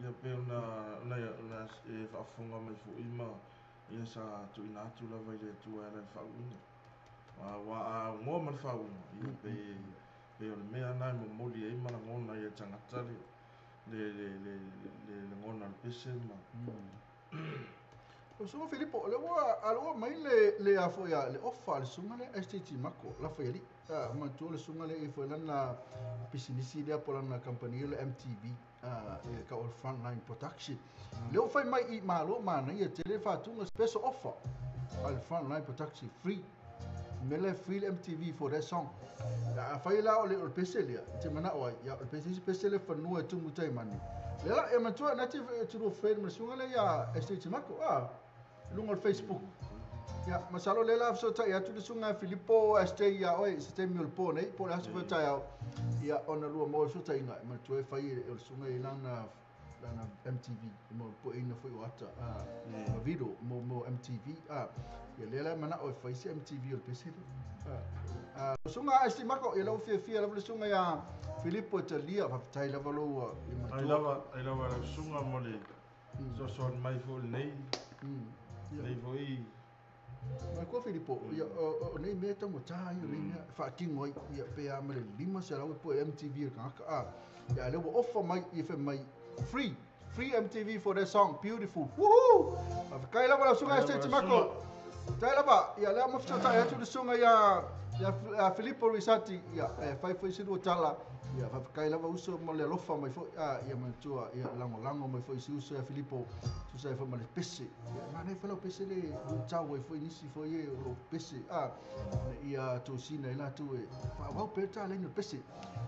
ia pei ona ona ona e faafofoga mai foi ma ia sa tuuina atu lava i le Atua e ala i le faauuga. Aua a augoa ma le faauuga, ia pei pei o le mea lena e momoli ai ma lagona ai e le tagata le le le le le lagona o le pese ma O susuga Filipo, o lea ua aloa mai le le a foi a le ofa a le susuga lea STT Mako Lafaialii. A manatua le susuga lea e i ai foi lana pisinisi lea po o lana kamupani o le MTV e tau o le Frontline Production. Lea ua fai mai i malo manaia tele le faatuga special offer a le Frontline Production free. Mea la e free le MTV for that song. A fai la o le pese lea, e te manao ai, ia o le pese isi pese lea fanua e tumu tai mani. Lea la, e manatua na te tulua friend ma le susuga lea ia STT Mako, a, i luga o le Facebook. Ia, masalo lea o le a fesootai atu le Susuga ia Filipo SJ ia oe i se taimi o le po nei, po o le aso foi o taeao, ia ona lua maua le fesootaiga, e manatua e fai e, o le susuga e i ai lana, lana MTV, mo le pueina foi o ata, a, ma video mo, mo MTV, a, ia lea la e manao e fai se MTV o le pese lea. A, a, Susuga SJ Mako, ia lea ua fiafia lava le Susuga ia Filipo e talia, faafetai lava lou, ia Ai manatua. lava, ai lava lau susuga mo le fesoasoani mai foi i lenei, lenei foi. Matua Filipo, ia, o nei mea e taugata ia o nei mea e faatino ai, ia, pe a ma le 500 e pue MTV a le tagata, a, ia, a lea ua ofa mai, ia fai mai, free, free MTV for that song, beautiful, woohoo! Faafetai lava lau susuga SJ Timako, faafetai lava, ia, lea ma fesootai atu le susuga ia, ia Filipo Risati, ia, e fai foi se lua tala, Ia, faafetai lava uso mo le alofa mai foi, a, ia manatua, ia lagolago mai foi si uso ia Filipo, tusa ai foi ma le pese. Ia, manaia foi lau pese le luitau ai foi nisi foi e o lou pese, a, ina ia tosina ai latou e faaauau pea le taleni o le pese.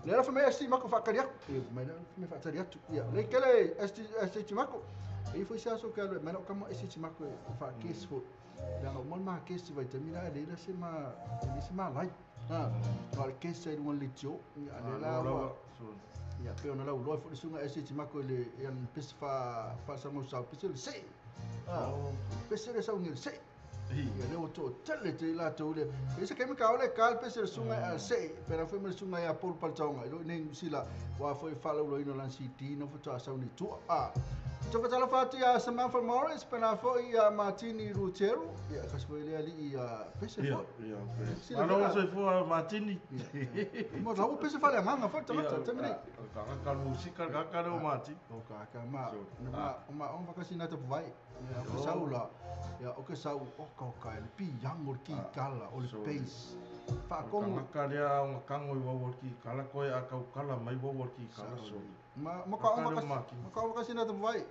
Lea la fai mai ST Mako faatali atu, ia, fai mai la fai mai faatali atu. Ia, lea kele ST, ST Mako, e i foi se aso ke alu e mai lau tama ST Mako e faakesi foi. Leaga uma le ma kesi vaitaimi la e leai la se ma, e leai se malai. Ha, na o le kesi ai luga o le leitio, ia a lea la ua, ia pei ona lauiloa foi le susuga SH Mako i le i ana pese fa faasagausau, pese o le see. Ha, pese le sauni o le see. Ia lea ua toatele tele i latou le, e se taimi ka ole ka le pese le susuga a see, pe na foi ma le susuga ia Paul Paletaoga i lo i nei Niu Sila, ua foi faalauiloaina o lana CD na faatoa sauni i tua. Ha. Ou te faatalofa atu iā Samantha Morris, pena foi iā Martini Luteru, ia kasi foi lea alii ia pese foi. Ia, ia. Malo le soifua Martini. Mo la ua pese faaleagaga foi le tagata i le taimi nei. O le tagata o le musika, le tagata lea o Martini. O ka ka ma ma ma o fakasi na tapu vai. Ia o ke sau la. Ia o ke sau o ka o ka le piango le kikala o le bass. Faakogo. O le tagata lea o kango i waua le kikala koe a kaukala mai waua le kikala soli. Ma ma ka ma ka vakasi na tapu vai.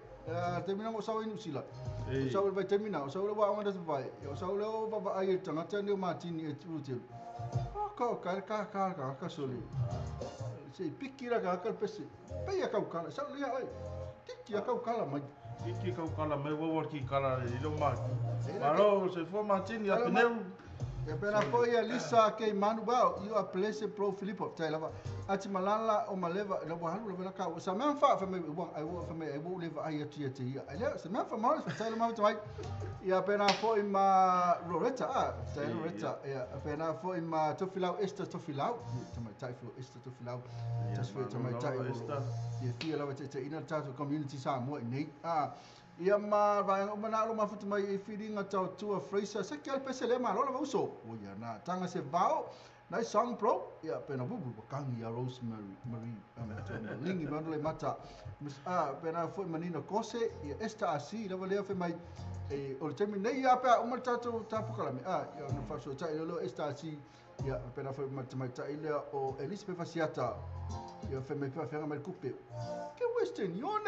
Taimi na o sau i Niu Sila. O sau le vaitaimi na, o sau le waonga na tapu vai. O sau le o vavaai e le tagata nei o Martini e Luteru. O ka o ka ka ka ka ka soli. Se i piki la ka ka le pese. Pei a kaukala, sau le ia oi. Tiki a kaukala mai. Tiki kaukala mai waua le kikala le lilo Martini. Malo soifua Martini a Pineu. Ia pena foi ia Lisa ke Manu Bao, you are blessed bro Filipo. Tai lava. Ati malala o maleva la ua alu lava la ka. Sa mea fa fa mai ua ai ua fa mai ai ua le va ai atu ia te ia. Ai lea sa mea fa mai tai lava mai. Ia pena foi ma Loretta ah, tai Loretta. Ia pena foi ma Tofilau Esther Tofilau. Tamaitai foi Esther Tofilau. Tas foi tamaitai o ia fia lava te te ina tatou community Samoa i nei. Ah, Ia ma vaega uma na alo mafuta mai i whiringa tau tua Fraser se ke pese le malo lava uso o ia na tanga se vao nice song bro ia pena bubu wakangi ia Rosemary Marie ama lingi ma le mata mis a pena foi manina kose ia Esther asi lava lea fe mai e o le taimi nei ia pea uma le tatou tapukalame a ia ona faasoatai lea Esther asi ia pena foi ma tamaitai lea o Elizabeth Asiata ia fai mai faafeaga mai le kupe ke Western Union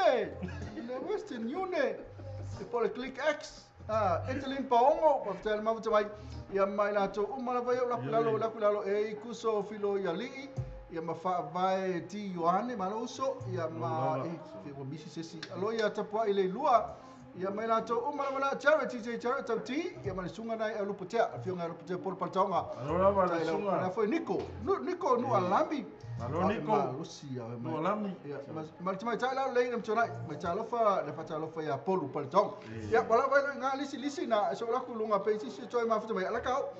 le Western Union e po le Click X a Etelin Paongo faafetai le mafuta mai ia mai latou uma lava ia laku lalo laku lalo e i kuso filo ia lii ia ma faavae ti Ioane malo uso ia ma e ua misi sesi alo ia tapuai le lua Ia mai latou uma lava la Jared TJ Jared tau ti ia ma le susuga nai au Luputea afioga ia Luputea Paul Paletaoga. Malo lava le susuga. La foi Niko Niko nu alami. Malo Niko. Malosi ia nu alami. Ia ma le tamaitai la lei na mtonai mai talofa le fatalofa ia Paul Paletaoga. Ia wala vai ngā lisi lisi na so la ku lunga pe sisi toi mafuta mai ala kau.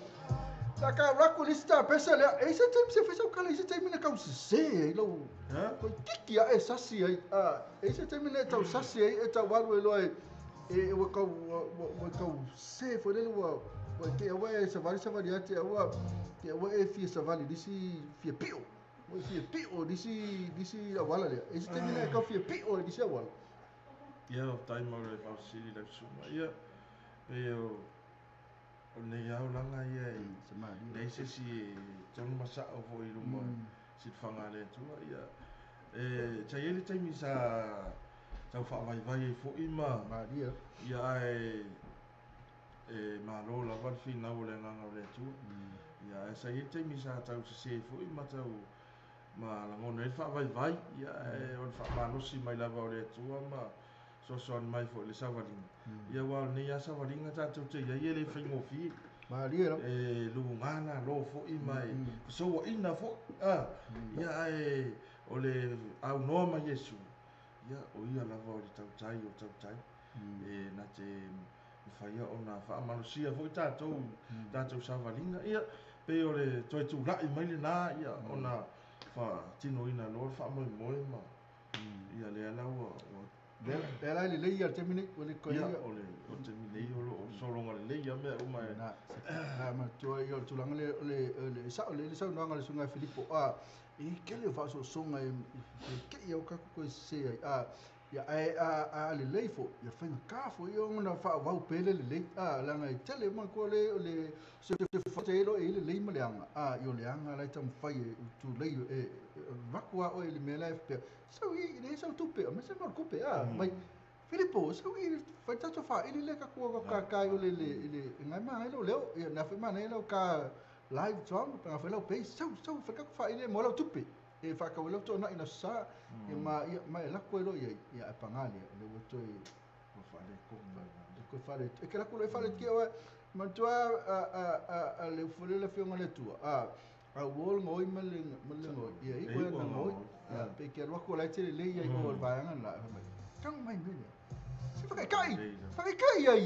La ka raku lisi ta pesa lea e se taimi se fai sau kala i se taimi na kau sese ai lau. Ko tiki a e sasi ai a e se taimi na tau sasi ai e tau alu e loa e e ua kau ua kau se foi lele ua ua te aua e savali savali ate aua te aua e fia savali lisi fia pio ua fia pio lisi lisi awala lea e se taimi na kau fia pio lisi awala. Ia o tai mau le faafesili lau susuga ia pei o o lenei lava olaga ia e leai se isi e tonu ma sa'o foi i luma o silafaga a le Atua ia e sa i ai le taimi sa tau faavaivai ai foi ma ia ae e malo lava le finau o le Agaga o le Atua ia ae sa i ai le taimi sa tau sesē foi ma tau ma lagona ai le faavaivai ia ae o le faamalosi mai lava o le Atua ma fesoasoani mai foi i le savaliga, ia aua o lenei lava savaliga tatou te i ai e le faigofie. Malie lava. E luga lalo foi ma e fesouaina foi, a, ia ae o le aunoa ma Iesu, ia o ia lava o le tautai o tautai, e na te mafaia ona faamalosia foi tatou tatou savaliga. Ia pei o le toe tulai mai lena, ia ona faatinoina loa le faamoemoe ma ia lea la ua Lea la e lelei ia le taimi nei, ua le toe ia. O le taimi nei o lo o sologa lelei ia mea uma e. Na, na manatua ia o le tulaga lea, o le sao lelei le saunoaga a le Susuga ia Filipo, a, e tele o faaosoosoga e feke'i au tatou toe sese ai, a, ia, ae a lelei foi, ia faigata foi ia ona faaauau pea le lelei, a, leaga e tele, manatua le, o le se e iloa e i ai le lelei ma le aga, a, ia o le aga la e taumafai e tulei e avatu lava oe i le mea la e faapea, sau i leai sau tupe, aemaise mo le tupe, a, mai Filipo, sau i fai tatou faili lea tatou kakai o le le le ngai ma ai leo, ia na foi ma nei lau ka live drum pa foi lau bass, sau sau fai tatou faili mo lau tupe e whakau lau tōna ina sa ia ma ia ma e lako e lo ia ia e pangale le ua toe ua faaletonu e koe fale e ke lako le fale ki o mantua a le ufole le fionga le tua a a wol ngoi ma le ngoi ia i koe na ngoi ia pe ke alua ko lai tele le ia i o le vaega la mai kang mai me se whakaikai whakaikai ai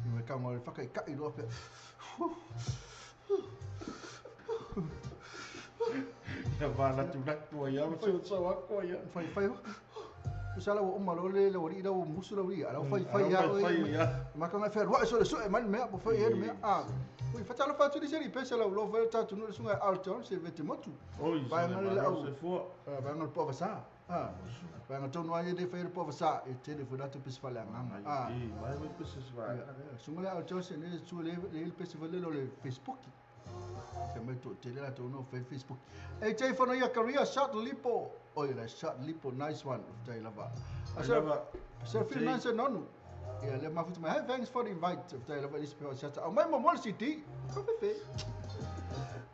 i me kang o le whakaikai loa pe ia wānatu ai au sau sau ako ia whai whai Usala ua uma loa le le wali lau musu lau ia lau whai whai ia ma ka ngai whai rua so le sue mai mea po whai e mea a ui fatalo fatu ni seri pese lau lo whai tatu no le sunga alton se vete motu oi vai ngai le au se fua vai ngai po vasa a vai ngai tonu ai le whai po vasa e tele foi latu pese fale nganga a mai mai pese va sunga le alton se ne su le le pese fale lo le Facebook se mai to tele la to no Facebook e te fono ia career shot lipo oi la shot lipo nice one tai lava asa se finance nonu ia le mafuta mai hey thanks for the invite tai lava is pe chat au mai mo mo CD ko fe fe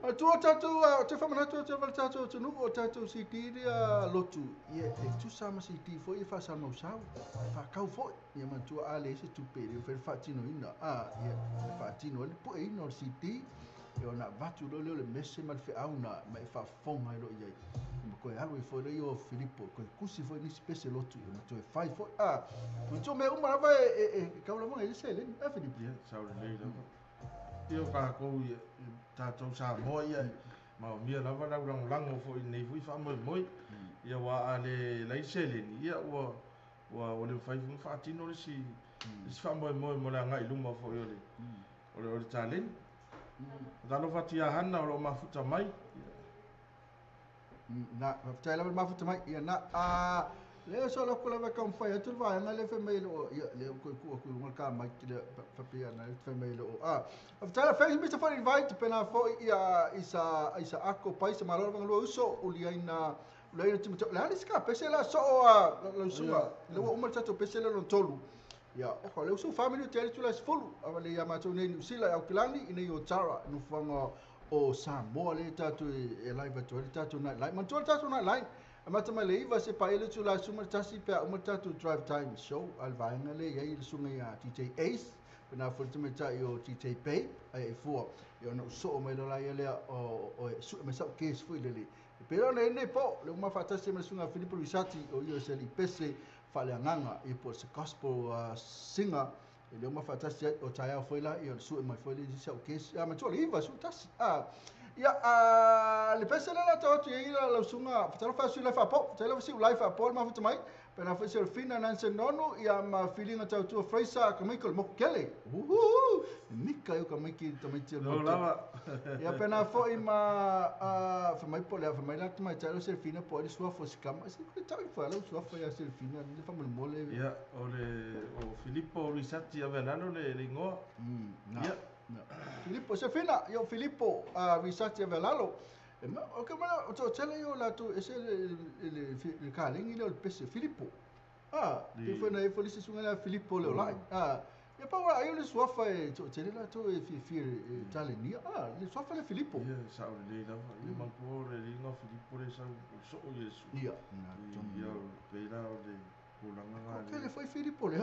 a tu tatu te fa mana tu te val tatu tu nu o tatu CD dia lotu ia e tu sama CD fo i fa sa mau sau fa kau fo ia man tu a le se tu pe le fa fa tino ina a ia fa tino le po e no CD e ona vatu lo le mese ma le feauna ma e faafofoga ai loo iai ma koe alu i foi lea o Filipo koe kusi foi nisi pese lotu ma toe fai foi a ma mea uma lava e kau lava i le seleni a Filipo ia sau lelei lava ia o kākou ia tātou Samoa ia maomia lava lau lagolago foi nei foi faamoemoe ia ua a le lai seleni ia ua ua le mafai foi ona faatino le isi faamoemoe mo le agai i luma foi o le o le taleni. Talofa atu ia Hana o loo mafuta mai. Na, faafetai lava le mafuta mai. Ia na, a lea so la ko lava ka mfai atu le vaega le fe mai lo ia le ko ku ku luga ka mai ki le faapea na le fe mai lo a. Faafetai la thanks Mr. for invite pena fo ia isa ako pai sa malo lava lo uso uliaina uliaina timo le ali ska pese la so a la usuga le ua uma le tatou pese le lona tolu. Ia, o le usu family te ali tula sefulu, awa le ia mātou nei New Zealand au kilani, i nei o Tara, nufuanga o Samoa le tātou e live atu ai le tātou night line. Manatua le tātou night line, a mata mai le iva se paele tula suma le tasi pea uma le tātou drive time show, a le vaega le iai le sunga ia DJ Ace, pena foi le tamaitai o DJ Babe, ai e fua, ia ona usoo mai lola ia lea o e sue mai sau case foi lele. E pera ona nei po, le uma faatasi ma le sunga Filipo Luisati, o ia se li pese, faaleagaga ia po o se gospel singer e le uma faatasi ai o taeao foi la ia o le sue mai foi le isi au kesi a matua le iva su tasi a ia a le pese le la tau atu i la lausuga fatalofa asu i lai faapo fatai lava si'u lai faapo le mafuta mai pena foi se fina nanse nonu ia ma feelinga tautua Fraser ka mai ko le moku kele uhu nika yo ka mai ki tamaiti o le No moku lava. Ia pena foi ma fa mai po le fa mai la mai talo se fina po le suafo se kama se ko tau fa la suafo ya se fina le fa mo mole Ia o le o Filipo Luisati Avelalo le igoa. Na. Ia. Na. Filipo se fina yo Filipo Luisati Avelalo e ma o ke mana o to tele yo la tu ese le le le ka lengi le pese Filipo a te foi na e foi se sunga la Filipo le lai a ia pa wa ai le suafa e to tele la to e fi fi e tale ni a le suafa le Filipo Ia sau lelei lava ia manatua o le igoa Filipo le sau o soo Iesu. Ia na Ia pei la o le tulaga na Ke le foi Filipo le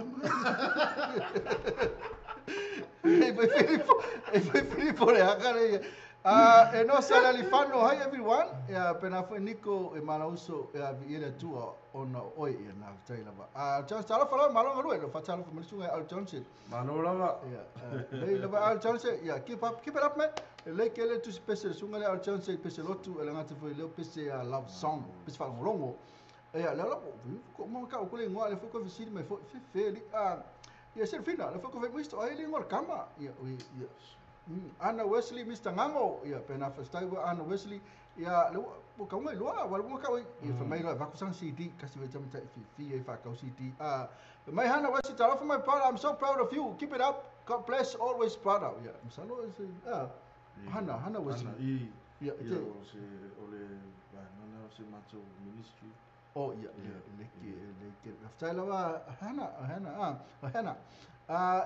E foi Filipo, e foi Filipo le aka le. E no sa le alifano, hi everyone. Ia pena foi Nico e malauso e vi ele tua ona oi ia na tai lava. Johnson talofa lava malo ngalue lo fatalofa malisunga Al Johnson. Malo lava. Ia lei lava Al Johnson, ia keep up, keep it up man. Le ke le tu special sunga le Al Johnson pese lotu ele ngata foi le pese love song, pese faalogologo. Ia le la ko mo ka ko le ngoa le foi ko fisili mai foi fe fe li ia Selfina le foi ko fe misto ai le ngoa kama ia ia Anna Wesley Mr Ngango ia pena first time Anna Wesley ia le o ka ngai loa wala mo ka ia fa mai loa va ku sang CD kasi ve tamta fi fi e fa ka CD mai Hannah Wesley talofa my brother, I'm so proud of you, keep it up, God bless always brother. Ia misalo Hannah Hannah Wesley ia ia o se o le vaega o se matou ministry. Oh ia le ke le ke aftai lava Hannah Hannah Hannah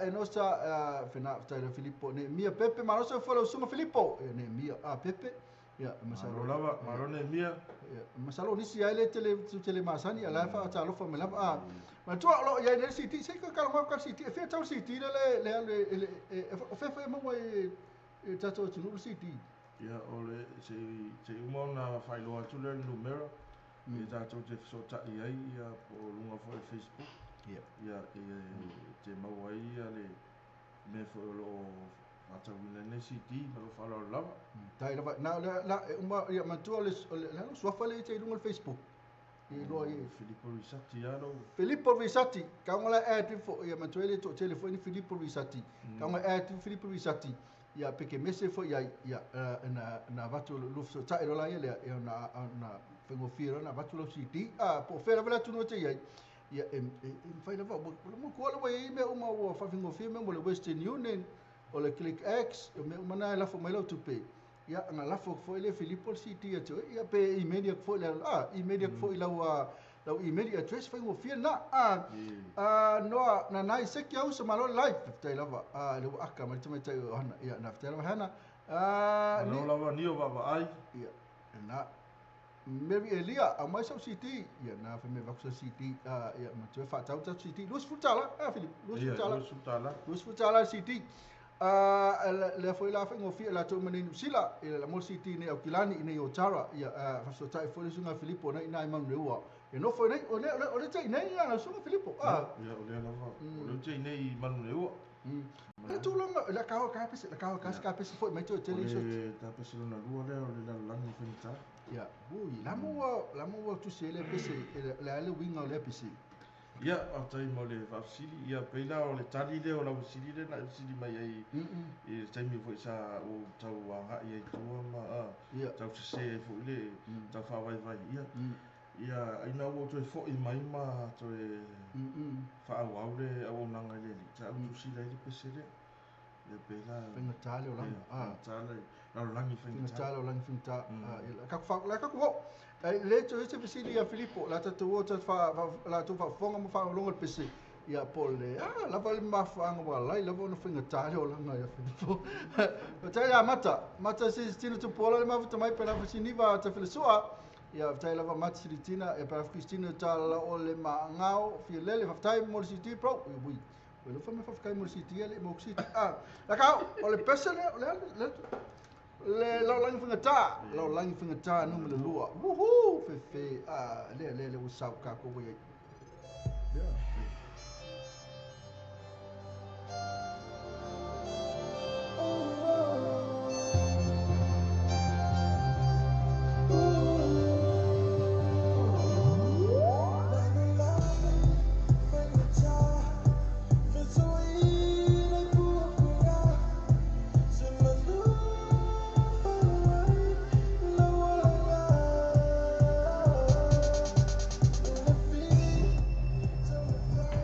e nosa fena aftai la Filippo ne mia Pepe malosa fo la sunga Filippo ne mia Pepe ia masalo lava malo ne mia ia masalo nisi ai le tele tele masani ala fa talofa me lava ma tua lo ia ne CD se ka ka ka CD fe tau CD le le le fe fe mo e tato tu CD ia o le se se uma na failoa atu le numero e tatou te fesota'i ai ia po o luga foi le Facebook ia ia e te maua ai ia le mea foi o loo faatauina nei CD ma loo faaaloalo lava. Tai lava na la uma ia matua le le suafa le te i luga o le Facebook i loa i Filippo Risati alo Filippo Risati kaunga la add fo ia matua le to telefoni Filippo Risati kaunga add Filippo Risati ia peke mese fo ia ia na na vatu lu so tai lola ia le ia na na fengofia na vatu lo CD po fera vela tu no te ia ia e fai lava mo ko la i me uma o fa fengofia me mo le Western Union o le Click X me uma na la fo mai lo tupe ia na la fo fo le Filippo CD ia te ia pe email fo le email fo ila lau email address fengofia na no na nai se ki au sa malo live tai lava le aka mai te mai hana ia na tai lava hana no lava ni o va ai ia na Mary Elia a mai sa CD ia na fa me vaksa CD ia ma tu fa tau CD Luis Futala Philip Luis Futala Luis Futala Luis Futala CD le foi la fa ngofia la tu maninu sila la mo CD ne o kilani ne o tara ia fa so tai foi sunga Filippo na ina mai neua e no foi nei o le o le tai nei ia sunga Filippo ia o le lava o le tai nei manu neua le tulanga la ka ka pese la ka ka ka pese foi mai tu tele so ta pese lona lua le o le lalolagi faigata ia ui la mo tu se le pese la le winga le pese ia aftai mo le faafesili ia peila o le tali lea o lau fesili lea na e fesili mai ai i le taimi foi sa ou tau aga'i ai tua ma tau sesē ai foi le tau faavaivai ia ia aina ua toe fo'i mai ma toe fa'auau le auaunaga i le alii sa utusila ai le pese lea ia peila faigata le olaga faigata le lalolagi faigata lalolagi faigata la ka la ka ku le tu se fesili ia Filippo la tatu o fa la tu fa fonga mo fa longa le pese ia pole la va le mafanga wa lai la bona faigata le olaga ia Filippo tai la mata mata se tino tu pola le mafuta mai pela fasiniva ta felesua ia tai lava mata silitina e pa Christina ta la o le mangao filele fa tai mo city pro ui o le fa me fa kai mo city le mo city la ka o le pese le le le la langi fingata la langi fingata no me lua woohoo fe fe le le le o sa ka ko we yeah. So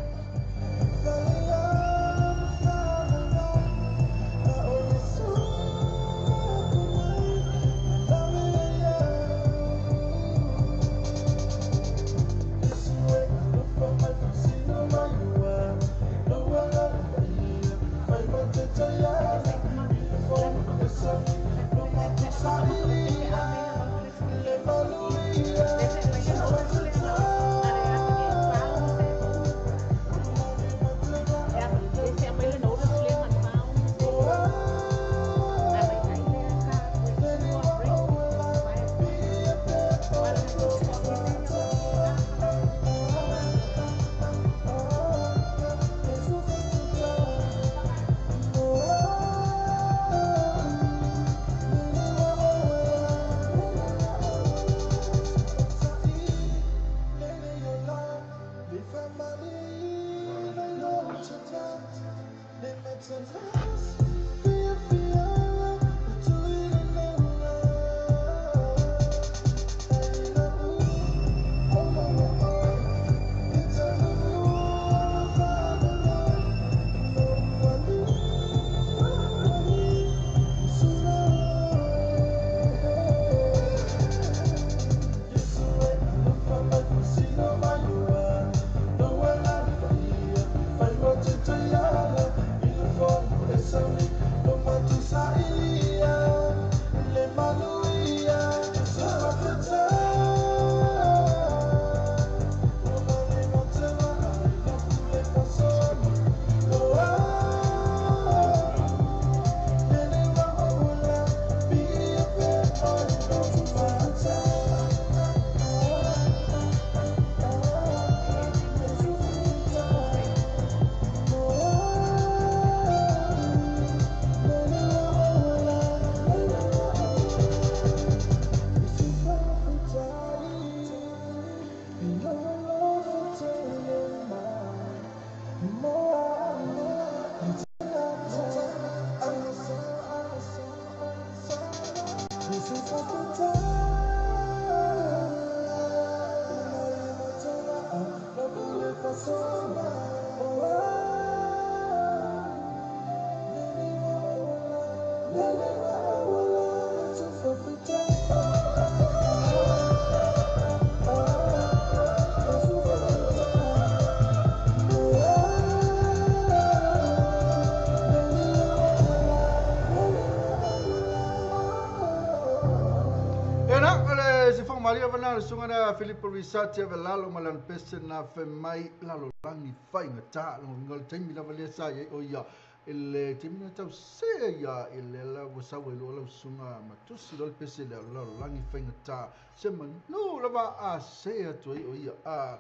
Maria vana sunga na Filipo Risati ave lalo ma lana pese na fe mai lalo langi fainga ta lo ngol taimi lava le sa ye o ia ele taimi na tau se ia ele la wa sa we lo la sunga matusi lo pese le lalo langi fainga ta se manu lava a se atu ai o ia a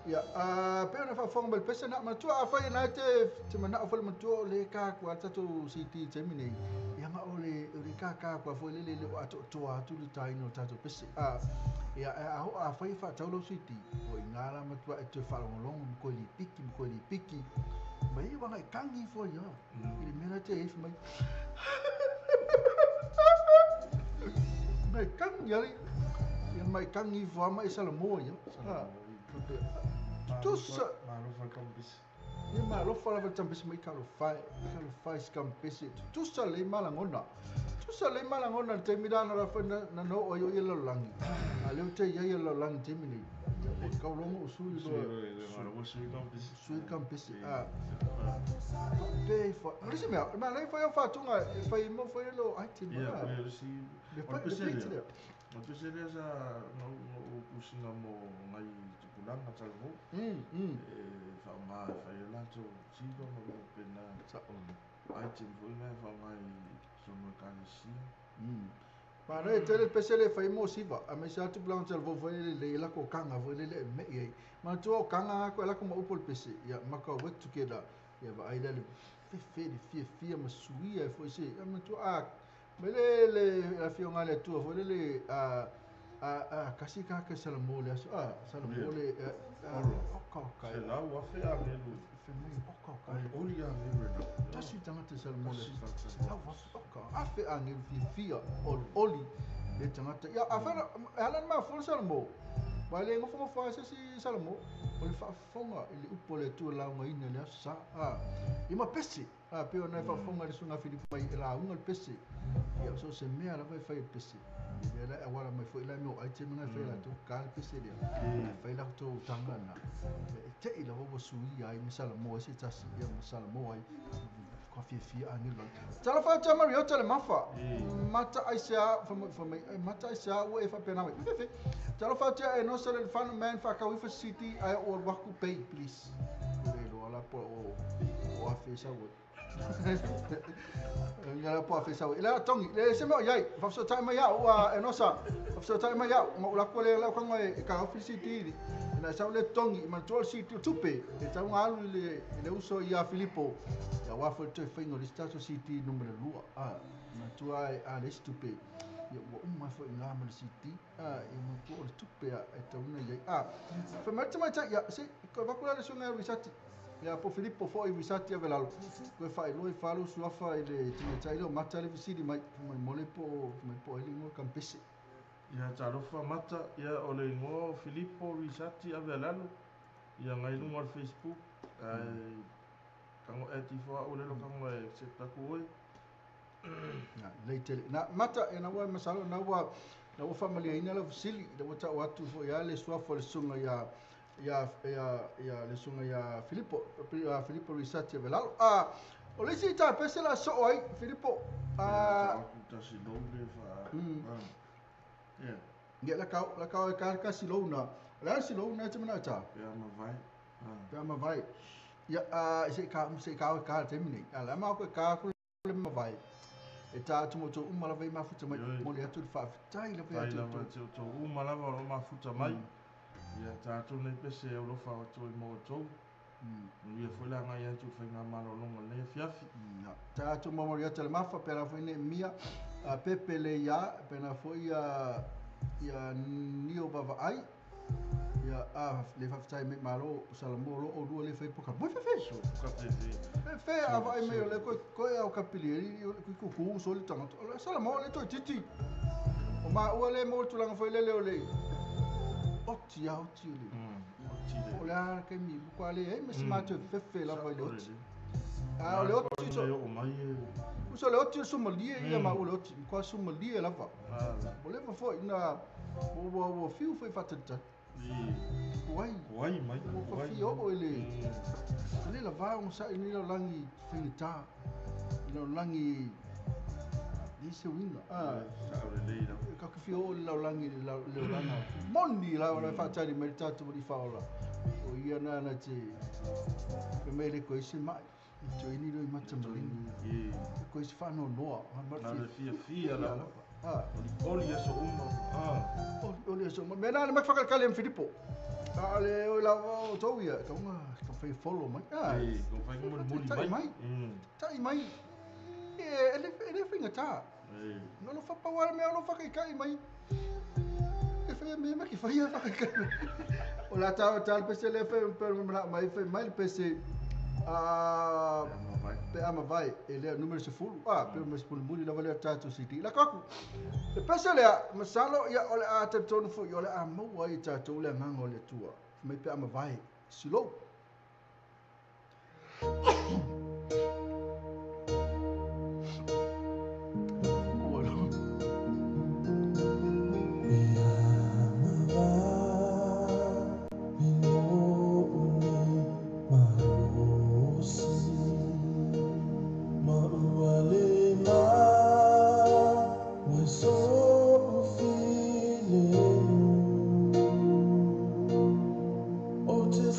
ia a pe na fa fonga bel pese na matua a fai na te te mana o fo matua le ka kwa tatu city taimi nei ia nga ole le ka ka kwa fo le le o ato to atu le tai no tatu pese a ia a ho a fai fa tau lo city o ingala matua e te fa long long ko li piki ko li piki mai wa ngai kangi fo ia ile mera te e mai mai kangi ali ia mai kangi fo mai salamo ia tusa malofa kampisi ia malofa lava tampisi mai kalofai kalofai skampisi tusa le malangona tusa le malangona te mirana la fa na no o yo ia langi a le te ia ia langi te mini o kaulongo o sui lo sui kampisi a pe fa lisi mea ma le fa fa tunga fa mo fa lo ai te ia le si o pese o pese le sa no o kusinga mo ngai tupulanga talvo e fa ma fa la to sigo mo pena sa on ai te foi na fa ngai so mo kanisi ma le tele pese le fa mo siva a me sa tupulanga talvo foi le la ko kanga foi le me ia ma tu o kanga ko la ko mo upol pese ia ma ka work together ia va ai le fe fe fia fia ma suia foi se ma tu a me le la fionga le tu foi le a a kasi ka ka salamo le a salamo le o ka ka la wa fe a le fe mai o ka ka o li a le na tasi tanga te salamo le la wa o ka a fe a ngi fi fi o oli le tanga te ya a fe ala ma fo salamo ba le ngo fo fo se si salamo o le fa fonga le upo le tu la ngo ina le sa a i ma pesi a pe ona fa fonga le sunga Filipo mai la unga le pesi ia so se mea la vai fai pesi ia la awala mai foi la mo ai te manga fai la tu ka le pesi le fai la tu tanga na te ila wo sui ai misala mo se tasi ia misala mo ai ko fi fi ani lo tala fa ta mario tala mafa mata ai sa fa mata ai sa wo e fa pena mai fe tala fa ta e no sale le fan man fa ka wi fa city ai or waku pay please le lo ala po o a fe sa wo Nga po afe sa ila tongi le se mo yai fa so time ya o enosa fa so time ya mo la ko le la ko ngai ka office city na sa le tongi ma tol city tupe e ta ngalu le le uso ia Filipo ya wa fo te fingo le status city numero 2 a na tua a le tupe ia ua uma foi ngā ma le city a e mo tu o le tupe a e tauna ia a fa ma te mai ia se ko va kula le sunga risati Ia po Filipo foi Wisati Avelalo. Koe faailoa i falu suafa i le tamaitai lea o Mata le fesili mai mai mo le po mai po ai le igoa Kampese. Ia talofa Mata, ia o le igoa o Filipo Wisati Avelalo. Ia ngai luga o le Facebook. Ai tango e tifo au le lo kango e accept aku oi. Na lei tele. Na Mata e na ua masalo na ua faamaliaina lau fesili na ua ta'u atu foi a le suafa o le susuga ia ia ia ia le susuga ia Filipo Filipo Risati Avelalo. A o le isi tapese la soo ai Filipo a tasi lou le fa. Ia. Ia la kau e ka kasi lou na. La si lou na te mana ta. Pe ama vai. Pe ama vai. Ia a se ka ka te mini. Ala ma ko ka ko le ma vai. E tā atu mo tō uma lava i mafuta mai. Mo le atu le whaafetai lava i atu tō. Tō uma lava o mafuta mai. Ia tātou nei pese e ulofa o tō i mō tō. Ia foi la ngai atu whai ngā malolonga nei fiafi. Tā atu mamori atu le mafa, pera foi nei mia, pepe le ia, pena foi ia nio vava ai. Ia a le whafetai me malo salamo lo o lua le whai poka. Moi fefe. So poka fefe. Fefe a vai me o le koe au kapili e kuku so le tangata. Salamo le toi titi. O ma ua le mo tulanga foi lele o le. Oti a oti le. Oti le. O le a ke mi kwa le e me si ma te fefe la vai le oti. A o le oti so. O mai e. So le oti so malie ia ma o le oti. Kwa so malie lava. O le foi na o fiu foi fatata. Wai wai mai wai fio o le le la va on sa ni lo langi finita lo langi ni se winga a sa o le la ka ka fio lo langi lo langa moni la o fa tali mai tatu mo di fa ola o ia na na te pe me le ko se mai to ni lo mata mali ko se fa no noa ma fia fia la Oli aso uma. Oli aso uma. Mena le makfakal kalem Filipo. A le o la o tau ia ka unga ka fai follow mai. Ei, ko fai muli mai. Tai mai. E ele finga ta. Ei. No lo fa pa wa me lo fa kai mai. E fai me ma ki fai fa kai. O la ta ta pese le fe per mai fe mai pese a pe ama vai ele é número 10 pe mas por muli lava le tatu city la kaku e pese le masalo ia ole a te tonu fu ole a mo ai tatu le ngango le tua mai pe ama vai silo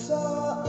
Sa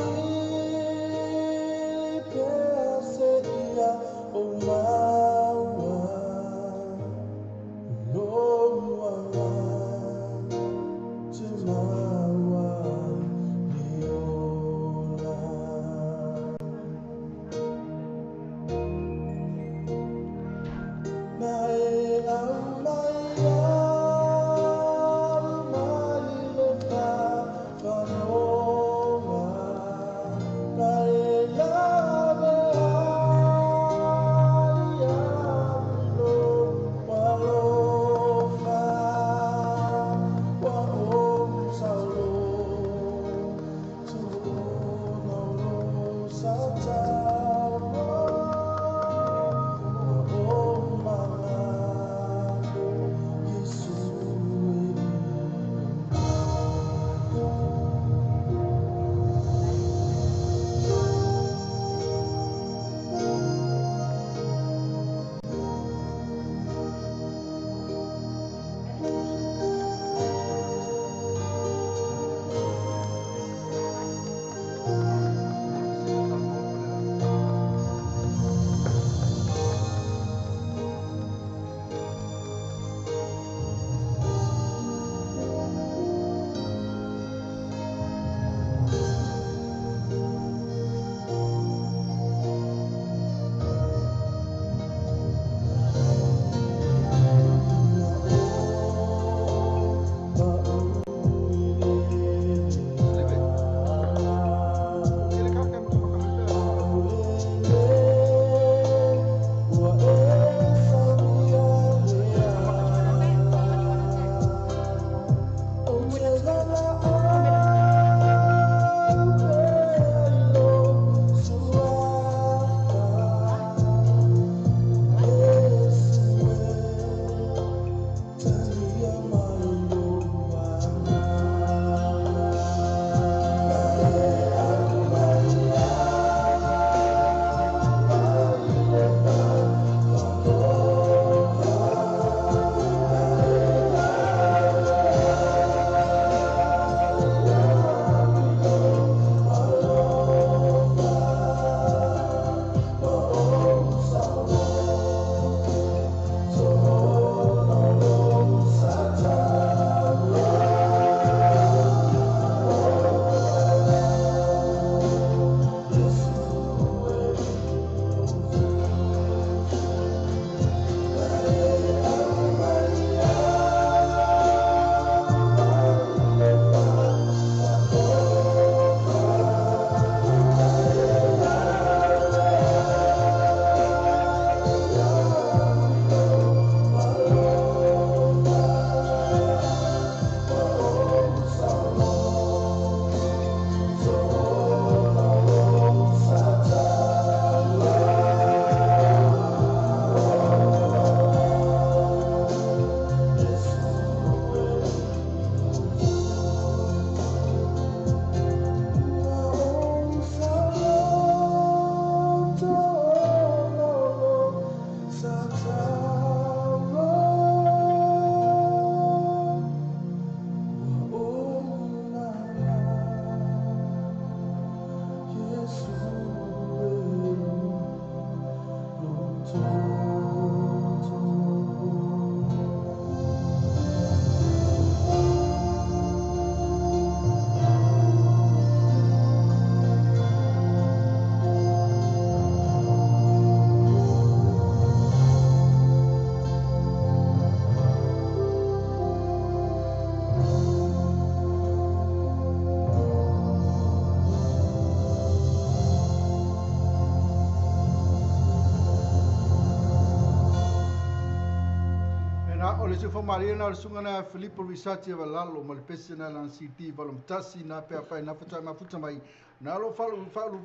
Le famalie na o le susuga na Filipo Risati Avalalo ma le pese na lana CD 81 na pe afai na faatoa mafuta mai na o lo o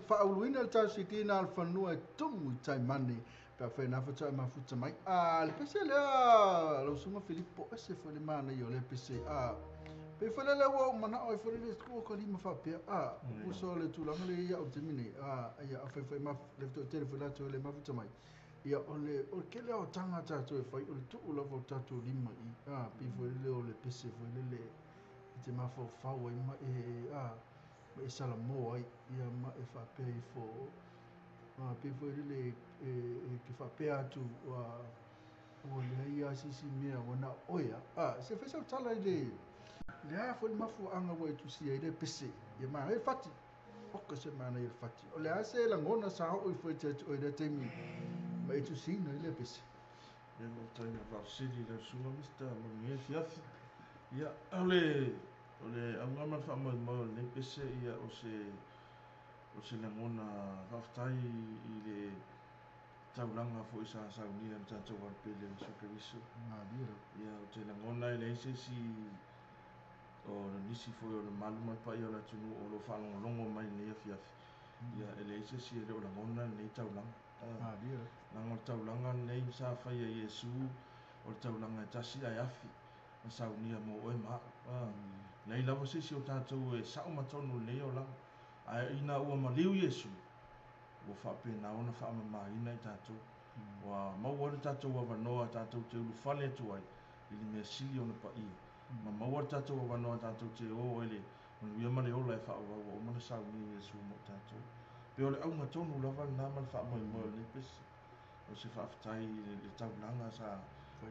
faauluina le tatou CD na o le fanua e tumu i Taimane pe afai na faatoa mafuta mai. A le pese lea lau susuga Filipo, ese foi le manaia o le pese. A pe foi lele ua ou manao ai foi lele ua ka lima faapea a uso o le tulaga le ia o le taimi nei a ia afai foi ma le toatele foi latou e le mafuta mai. Ia, o le, o le tele lava o taga a tatou e fai, o le tuu lava o tatou lima i, a, pei foi lele o le pese foi lele e te mafaufau ai ma e, a, ma e salamo ai, ia, ma e faapea ifo, a, pei foi lele e, e te faapea atu, a, ua leai lava se isi mea ua na o oe lava. A, se fai sau tala i le, le a foi le mafuaaga ua e tusia ai le pese, ia manaia le fati. Oka se manaia le fati. O le a se lagona sa oo ifo ia te oe i lea taimi ma e tusiina ai lea pese? Ia faafetai mo faafesili i lau susuga Mister Manuia Fiafi. Ia, o le, o le auga ma le faamoemoe o lenei pese, ia, o se, o se lagona faafetai i le taulaga foi sa saunia e le tatou Alupele o Iesu Keriso. Malie lava. Ia, ou te lagona e leai se isi o nisi foi o le malu ma le paia o le atunuu o lo o faalogologo mai i lenei afiafi, ia e leai se isi e le o lagona lenei taulaga. Leaga o le taulaga lenei sa faia e Iesu, o le taulaga e tasi ae afi na saunia mo oe ma au. Leai lava se isi o tatou e sao ma tonu i lenei olaga, ae ina ua maliu Iesu, ua faapena ona faamamaina i tatou. Ua maua ai le tatou avanoa tatou te ulufale atu ai i le mea sili ona paia. Ma maua le tatou avanoa tatou te o ai le manuia ma le ola e faaauau ua uma ona saunia Iesu mo i tatou. Pei o le auga tonu lava lena ma le faamoemoe o lenei pese. O se faafetai i le taulaga sa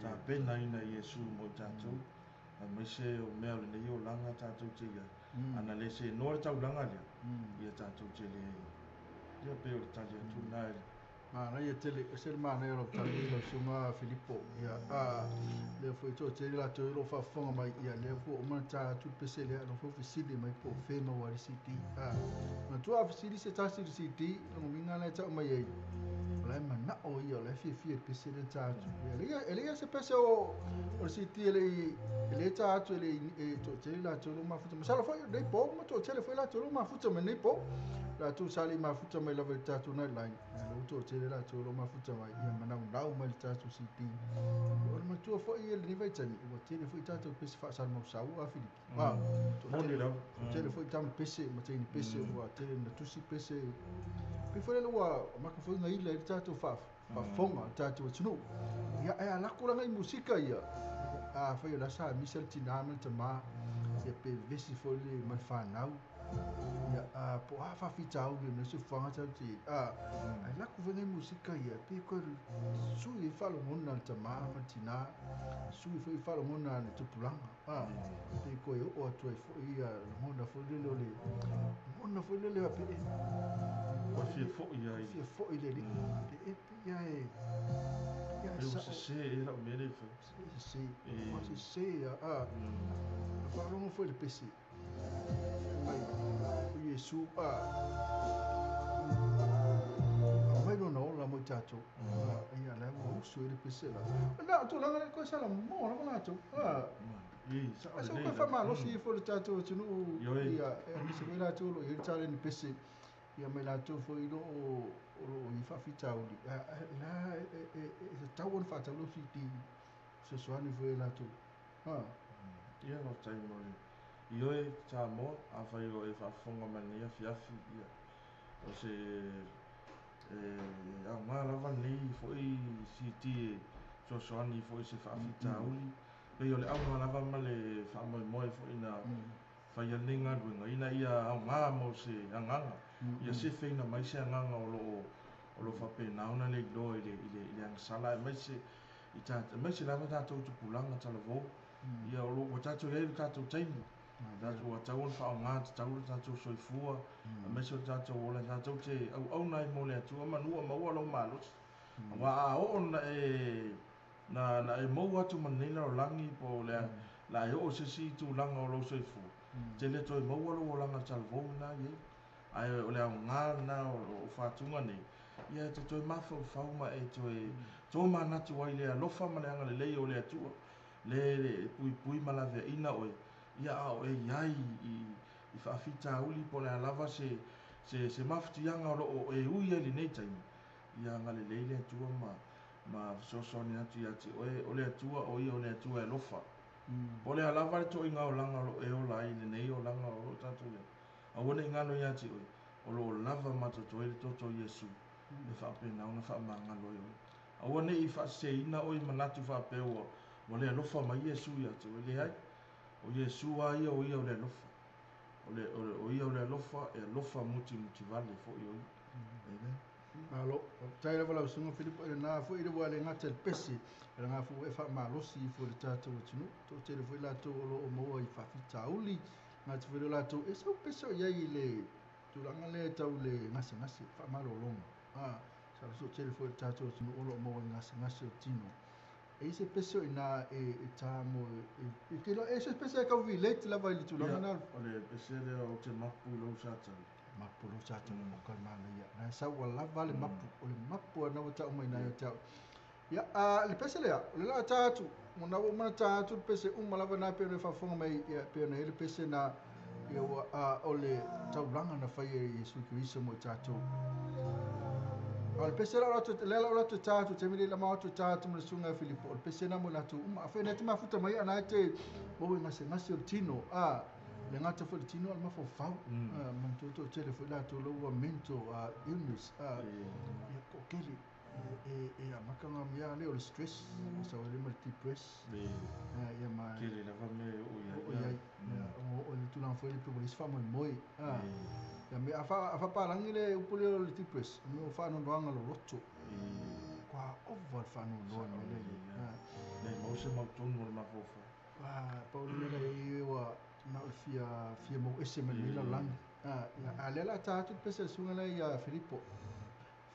tapenaina e Iesu mo i tatou, aemaise o mea o lenei olaga tatou te i ai. Ana le senoa le taulaga lea, ia tatou te le, ia pei o le tali atu lena i le. Manaia tele, ese le manaia o lau tali i lau susuga Filipo. Ia, a, lea foi toatele latou o lo o faafofoga mai, ia lea foi ua uma ona ta atu le pese lea, lea foi ua fesili mai po o fea e maua ai le CD. A, manatua a fesili se tasi i le CD, lona uiga lena e tau mai ai, o la e manao ia, o la e fiafia i le pese lea na ta atu. Ia, e leai lava se pese o, o le CD e le i, e le ta atu e le i, e toatele latou o lo o mafuta. Masalo foi lenei po, ma toatele foi latou o lo o mafuta mai lenei po. Latou sa le i mafuta mai lava i le tatou Nightline. Ia lea ua toatele latou o lo o mafuta mai, ia manaunau mai le tatou CD. O le matua foi ia i lenei vaitaimi, ua tele foi tatou pese faasalamausau a Filipi. A, Moni lava. toatele foi tama pese ma teine pese ua tele na tusi pese. Pei foi lele ua maka foi gaila ai le tatou faafofoga le tatou atunuu. Ia, ae a lako la ngai musika ia, afai o la sa misa le tinā ma le tamā, ia pe vevesi foi le ma le fanau. Ia, a, po o a faafitauli o lenei soifuaga tatou te i ai. A, ae lako foi nai musika ia, pei koe sui ai faalogona a le tamā ma le tinā, sui foi faalogona a le tupulaga. A, pei koe oo atu ai foi ia lagona foi lele o le lagona foi lele pe e Ua fia foi ai. Fia foi le alii. Pe e pei lava e pei lava e Pe ua sao. sese ea lau mea lea e fai. Sese, ua sese a, a, faalogo foi i le pese. Mai o Iesu a aumai lona ola mo i tatou. Ia la ua usu ai le pese la. Na o tulaga le koe sala mo lava latou. Sao Asa lelei koe lava. faamalosi ifo le tatou atunuu Ioe. ia aemaise foi latou o lo o i ai le taleni pese ia mai latou foi o lo o i ai faafitauli. La e tatau ona faatau lau CD fesoasoani foi e latou. Ia faafetai mo le Ioe Samoa, afai o e faafofoga mai lenei afiafi, ia, o se e aoga lava lenei foi CD e fesoasoani foi i se faafitauli. Pei o le auga lava ma le faamoemoe foi na faia lenei galuega, ina ia aoga mo se agaga, ia sefeina mai se agaga o lo o o lo o faapena ona leiloa i le i le i le agasala aemaise i ta aemaise lava tatou tupulaga talavou. Ia o lo ua tatou i ai i le tatou taimi, tatou ua tatau ona faaaoga tatau le tatou soifua, aemaise o le tatou ola tatou te auauna ai mo le Atua manu ua maua lou malosi. Aua a oo na e na na e maua atu ma lenei lalolagi po o le a la e oo i se isi tulaga o lou soifua, e te le toe maua lou olaga talavou lena e i ai. Ae o le aoga lena o fatuga nei, ia e te toe mafaufau ma e toe tomanatu ai i le alofa ma le agalelei o le Atua. Le le puipui ma laveaina oe, ia a o e i ai i faafitauli po o le a lava se mafatiaga o lo o e ui ai i lenei taimi, ia agalelei le Atua ma fesoasoani atu ia te oe, o le Atua o ia o le Atua e alofa. Po o le a lava le toaiga olaga o lo o e ola ai i lenei olaga o lo o tatou i ai, aua ne i galo ia te oe, o lo o lava ma totoe le toto o Iesu e faapena ona faamagalo ai oe. Aua ne i faaseseina oe i manatu faapea ua le alofa mai Iesu ia te oe, leai. O Iesu lava ia o ia o le alofa. O ia o le alofa e alofa mutimutivale foi o ia. Amen. Malo, faafetai lava lau Susuga Filipo i lena foi le ua le gata i le pese, i lena foi ua e faamalosi ifo i le tatou atunuu. Toatele foi latou o lo o maua i faafitauli, gata foi le latou e sau pese o i ai i le tulaga lea e tau le gasegase, faamalologa. Sa le toatele foi le tatou atunuu o lo o maua i gasegase o tino. E i se pese o ina e tā mo e te e se pese e kau relate lava i le tulaga na. O le pese lea o te mapu i lou sa tau. Mapu lou sa tau o ka mana ia. Na sau ua lava le mapu, o le mapu ana ua tau mai na ia te au. Ia, le pese lea, o le la tā atu, mo na ua mana tā atu le pese uma lava na pe o le faafofoga mai, ia, pe ona i le pese na, ia ua, o le taulaga na fai e Iesu Keriso mo i tatou. O le pese la o latou, le la o latou tā atu, te mele la ma atu tā atu mo le susuga ia Filipo, o le pese na mo i latou uma. A whai nei te mafuta mai, ana e te maua i gasegase o le tino, le gata foi le tino o le mafaufau, manatua toatele foi latou lau ua mental illness, ia ko kele, e amata ngā mea le o le stress, sa o le ma le depress, ia ma Kele lava me o ia. O ia, ia, o le tulaga foi le pe ua faamoemoe, ia me a whapalangi le upu lea o le depress, me o whaanonoanga lo loto. Kua ova le whaanonoa me le. Le mau se mau tonu o le mafaufau. Pau le mea e ua na o le fia mau ese mai le lalolagi. Ia, a lea la tā atu le pese a le susuga lea ia Filipo.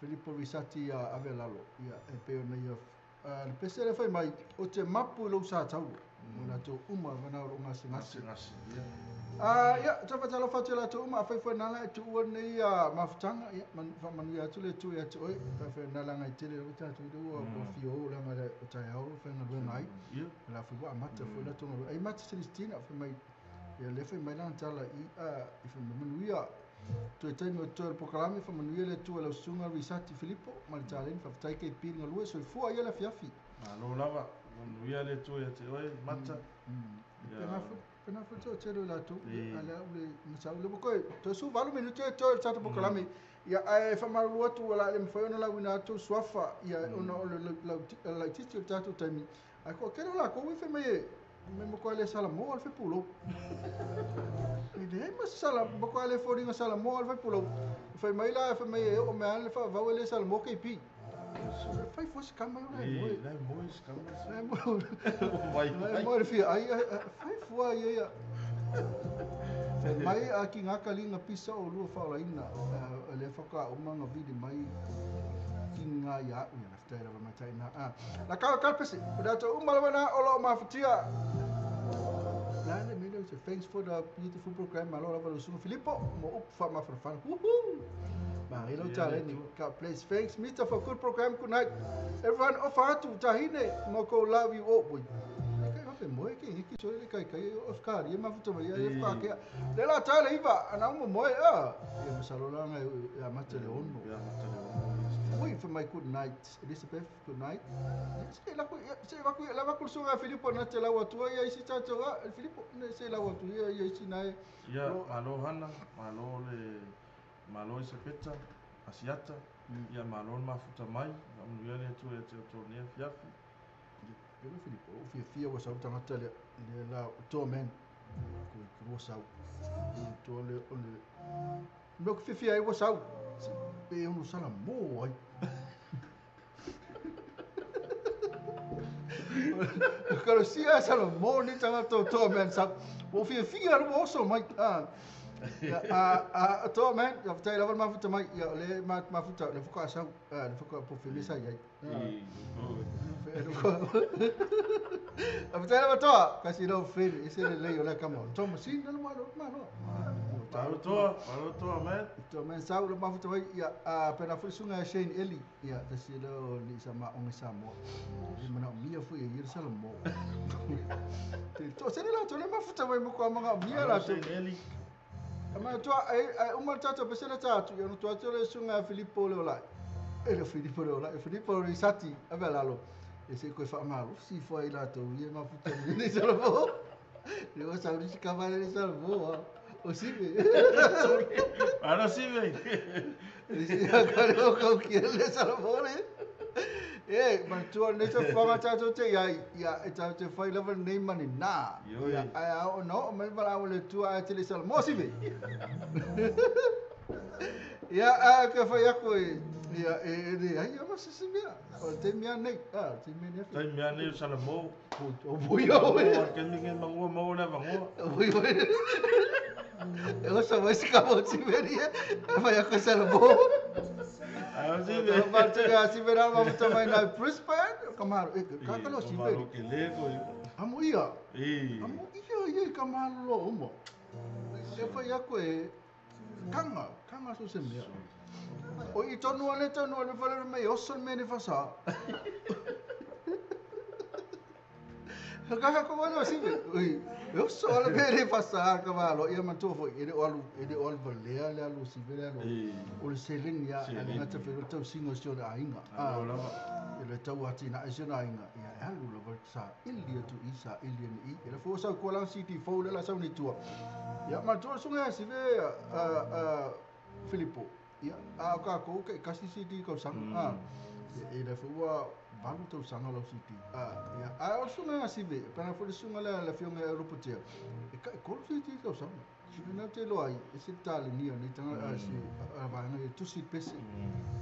Filipo Risati ia ave lalo. Ia, e pe ona ia, le pese lea fai mai, o te mapu i lou sa taulo. Mo latou uma wana o lo gasegase. Gasegase, ia. Ia, te whatalofa atu latou uma, a whai whai nala e tuua nei mafutanga, ia, whamanuia atu le tu i atu oe, whai whai nala ngai tele rawa tātou i ua fia o langa le o tai ao, whai ngaluenga ai. La whai wa amata, whai la tonga ai mata Celestina, whai mai, ia le whai mai lana tala i, i whai manuia, toe taimi o toe le pokalame, whai manuia le tua lau susuga Risati Filipo, ma le taleni, whawhetai kei piri ngalue, soifua ia le afiafi. Malo lava, manuia le tua ia te oe, mata. Pena pena foi tō tele latou, a lea ule masau le koe, toe su valu minute e toe le tatou pokalame. Ia ae whamaruru atu wala le mwhai ona lau ina atu suafa, ia ona o le laititi o le tatou taimi. Ai ko kere o la ko uife mai e, me mo koe le sala moa le whepulou. I le ma sala, mo koe le fōringa sala moa le whepulou. Whai mai la, whai mai e o mea le whaavau e le sala moa kei pi. Fai foi se kama o lai moe. Lai moe se kama. Lai moe. Vai, Lai moe le fia. Ai, fai fua ia ia. Fai mai a ki ngā kalinga pisa o lua whaolaina. Le whaka o manga vili mai ki ngā ia au. Ia, na whitai rawa mai tai nā. La kau kalpese. O rātou uma lawa nā o lo mafutia. La le mele, thanks for the beautiful program. Malo lava lo susuga Filipo. Mo upu wha mawhanawhana. Woohoo! Mahalo taleni. God bless. Thanks, Mister, for good program. Good night. Everyone, ofa atu, tahine, moko love you all. Boy. Kai hape moe ke hiki so le kai kai of ka ri mafuta mai ia fa ke. Le la tale iva ana mo moe a. Ia masalo la ngai ia mate le ono. Ia mate le ono. Wait for my good night. Elizabeth, good night. Se la ku se va ku la va ku sunga Filipo na te la watu ia isi tato a Filipo ne se la watu ia ia isi nai. Ia malo hana, malo le malo Isapeta, Asiata, ia malo mafuta mai, manuia le atu ia te o tō nea fiafi. Ia Filipo, o fia fia wa sau tangata le la tō men, ko i kua sau. Tō le o le mea ko fia fia ai wa sau. Pe ono sala mō ai. Karo sia sala mō ni tangata o tō men sau. O fia fia ru oso mai. A tō men, ia whatai lava mafuta mai, ia le mafuta, le whaka sau, le whaka pofele sa iai. A whatai lava toa, kasi lau whele, ese le lei o le kama. Tō masina, malo, malo. Malo toa, man. To men sau le mafuta wai ia a pena foi sunga Shane Eli ia tasi lo ni sama onge Samoa. I mana mia foi ia Salamo. Te to se la to le mafuta wai mo ko manga mia la to. Shane Eli. Ama to ai uma tato pesela tatu ia no to atu le sunga Filippo le ola. E le Filippo le ola, Filippo le sati avelalo. E se ko fa malo si foi la to ia mafuta ni Salamo. Le o sa uri ka le Salamo. O si ve. Ano si ve. Si agora o kau ki le Salomone. E ma tu ne sa fanga tato te ia ia e tau te fai lava nei mani na. Ia ai au no me va au le tu ai te le Salomone si ve. Ia a ka fai ako ia e e ai ma se si mea. O te mea nei. Ah te mea nei. Te mea nei Salomone. O boi o. O ke ni mangua mo le mangua. O boi. Eu só vou ficar bom te veria. Vai a Salomão. Ah, sim, vai chegar se verá vamos também na Brisbane. Camaro, kakalo se vê. Que lego. Amo ia. E. Amo ia ia camaro lo umo. Se foi a coe. Kanga, kanga so se mea. O i tonu ale fale me osol me ne fasa. Kaka ko wala si ui eu só le bere passar cavalo ia mantou foi ele o alu valea le alu si vele alu o le seleng ia ale ngata fe tau singo sio le ainga a ele tau atina e sio ainga ia alu le sa ili tu isa ili ni ele fo sa ko la city fo le la sa ni tua ia mantou sunga si ve a Filippo ia a ka ko ke kasi city ko sang a ele fo wa balu tau sanga lau siti. Ia, a o sunga si ve, pena fo sunga la la fionga Europotea. E ka ko siti tau sanga. Si na te loai, e se tale ni ni tanga a si a va nga tu si pese.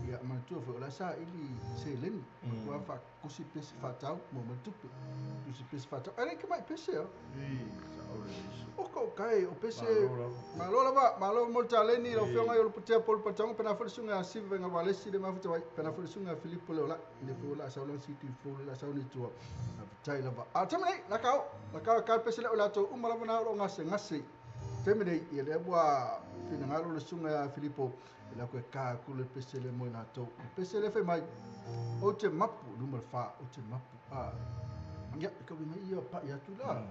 Ia ma tu fo la sa ili se len, ko fa ko si pese fa tau mo ma tupe. Tu si pese fa tau. Are ke mai pese a. I sa o le. O ko kai o pese. Malo lava, malo mo tale ni la fionga Europotea pol patang pena fo sunga si ve nga valesi le ma fo tai pena fo sunga Filippo le ola le fo la sa city fo la sa ni tua. Tai lava. A tamai la kau ka pese le ola to uma lava na o ngase ngase. Temene ia le ua finangalo le sunga Filippo la ko ka ku le pese le mo na to. Pese le fe mai o te mapu numero 4 o te mapu. A ia ka vi mai ia pa ia tu la.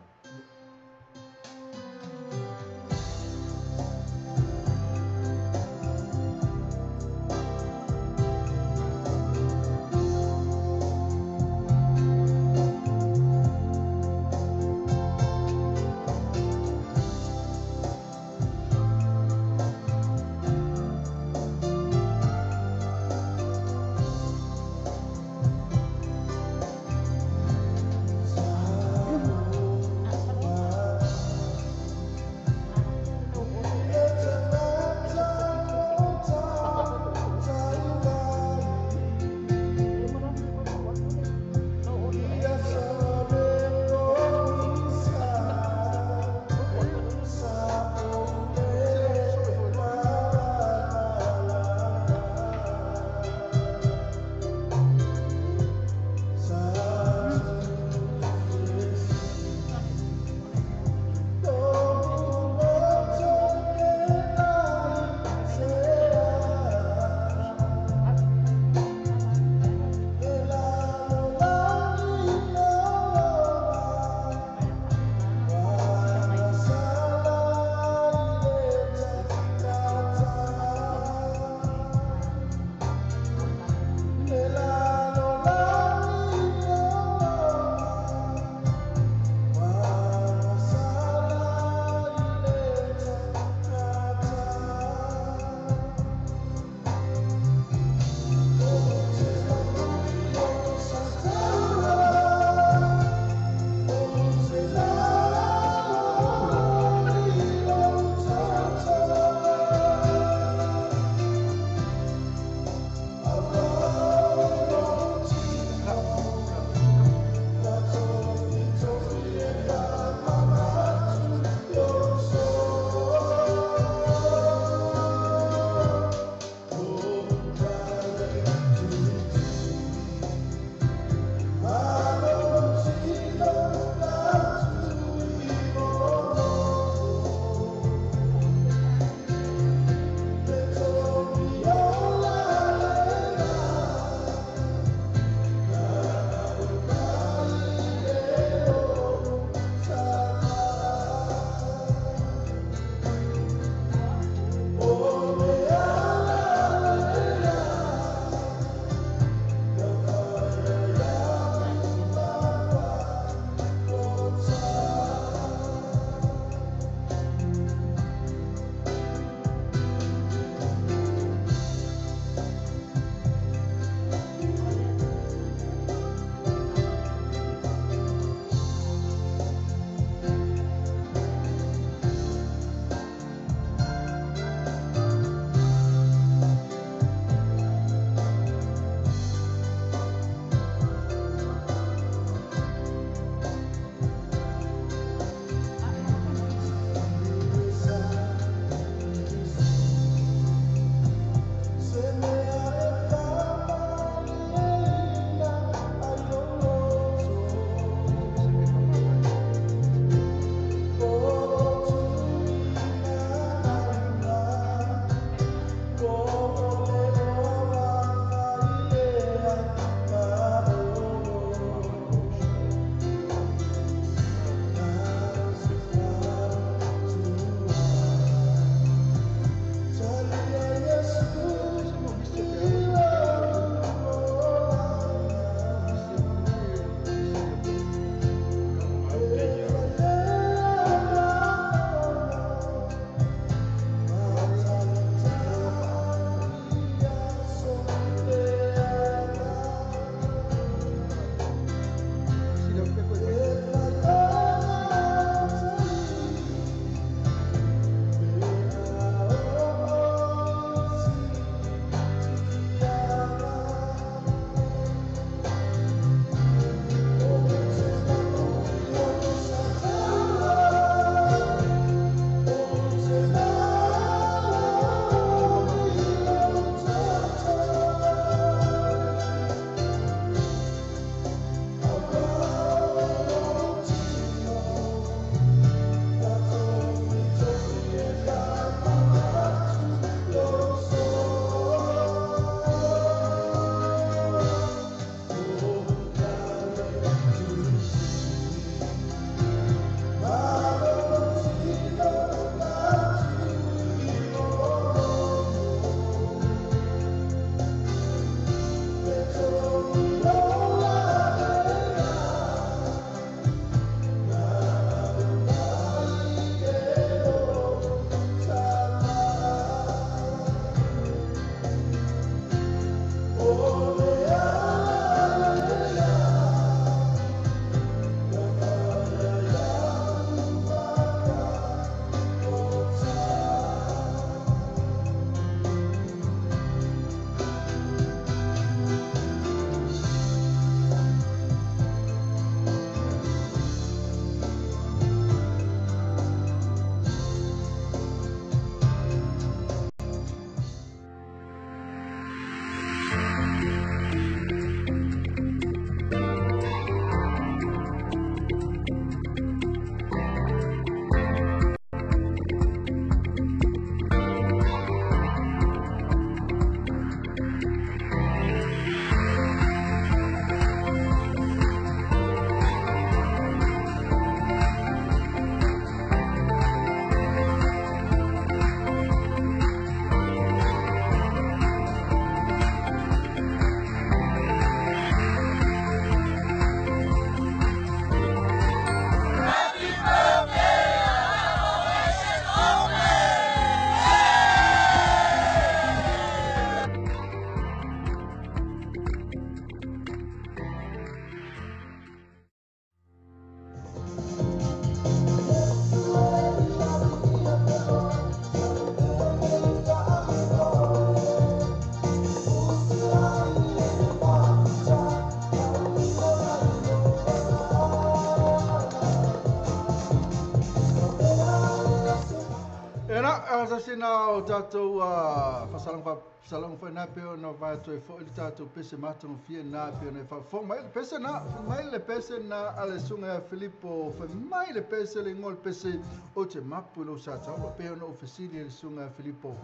Faatasi na o tatou faasalaga foi na pei ona vae atu ai foi le tatou pese matagofie na pei ona e faafofoga mai le pese na fai mai le pese na a le susuga ia Filipo fai mai le pese le igoa o le pese ou te mapu i lou sataua pei ona ou fesili ai le susuga ia Filipo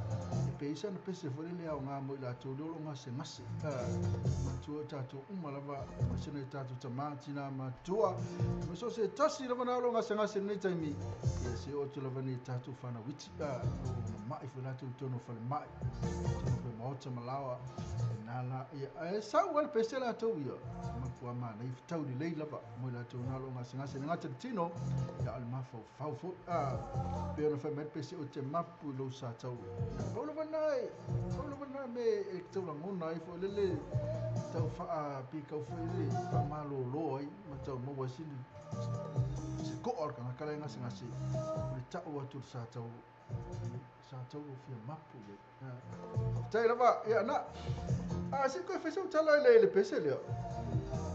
e pe i ai sana pese foi lele e aoga mo i latou lea o lo o gasegase matua o tatou uma lava aemaise nai o tatou tama tina matua ma so o se tasi lava na o lo o gasegase i lenei taimi ia se oo atu lava nei tatou fanau iti ma'i foi latou i totonu o falemai, totonu foi o maota ma laoa, e nā la, ia, ae sau lava le pese latou ia, matua manaia, fetau lelei lava mo i latou na o lo o gasegase, e le gata i le tino, ia a o le mafaufau foi, pei ona fai mai le pese, ou te mapu i lou sataua. Ia, pau lava lena e, pau lava lena mea e tau lagona ai foi lele, tau faa, pei tau foi lele faamalolo ai ma tau maua ai sina se to'a o le tagata la e gasegase, o le ta'u atu o le sa tau sa tau o fia mapu i ai. Faafetai lava, ia na, a se i toe fai sau tala i le pese lea.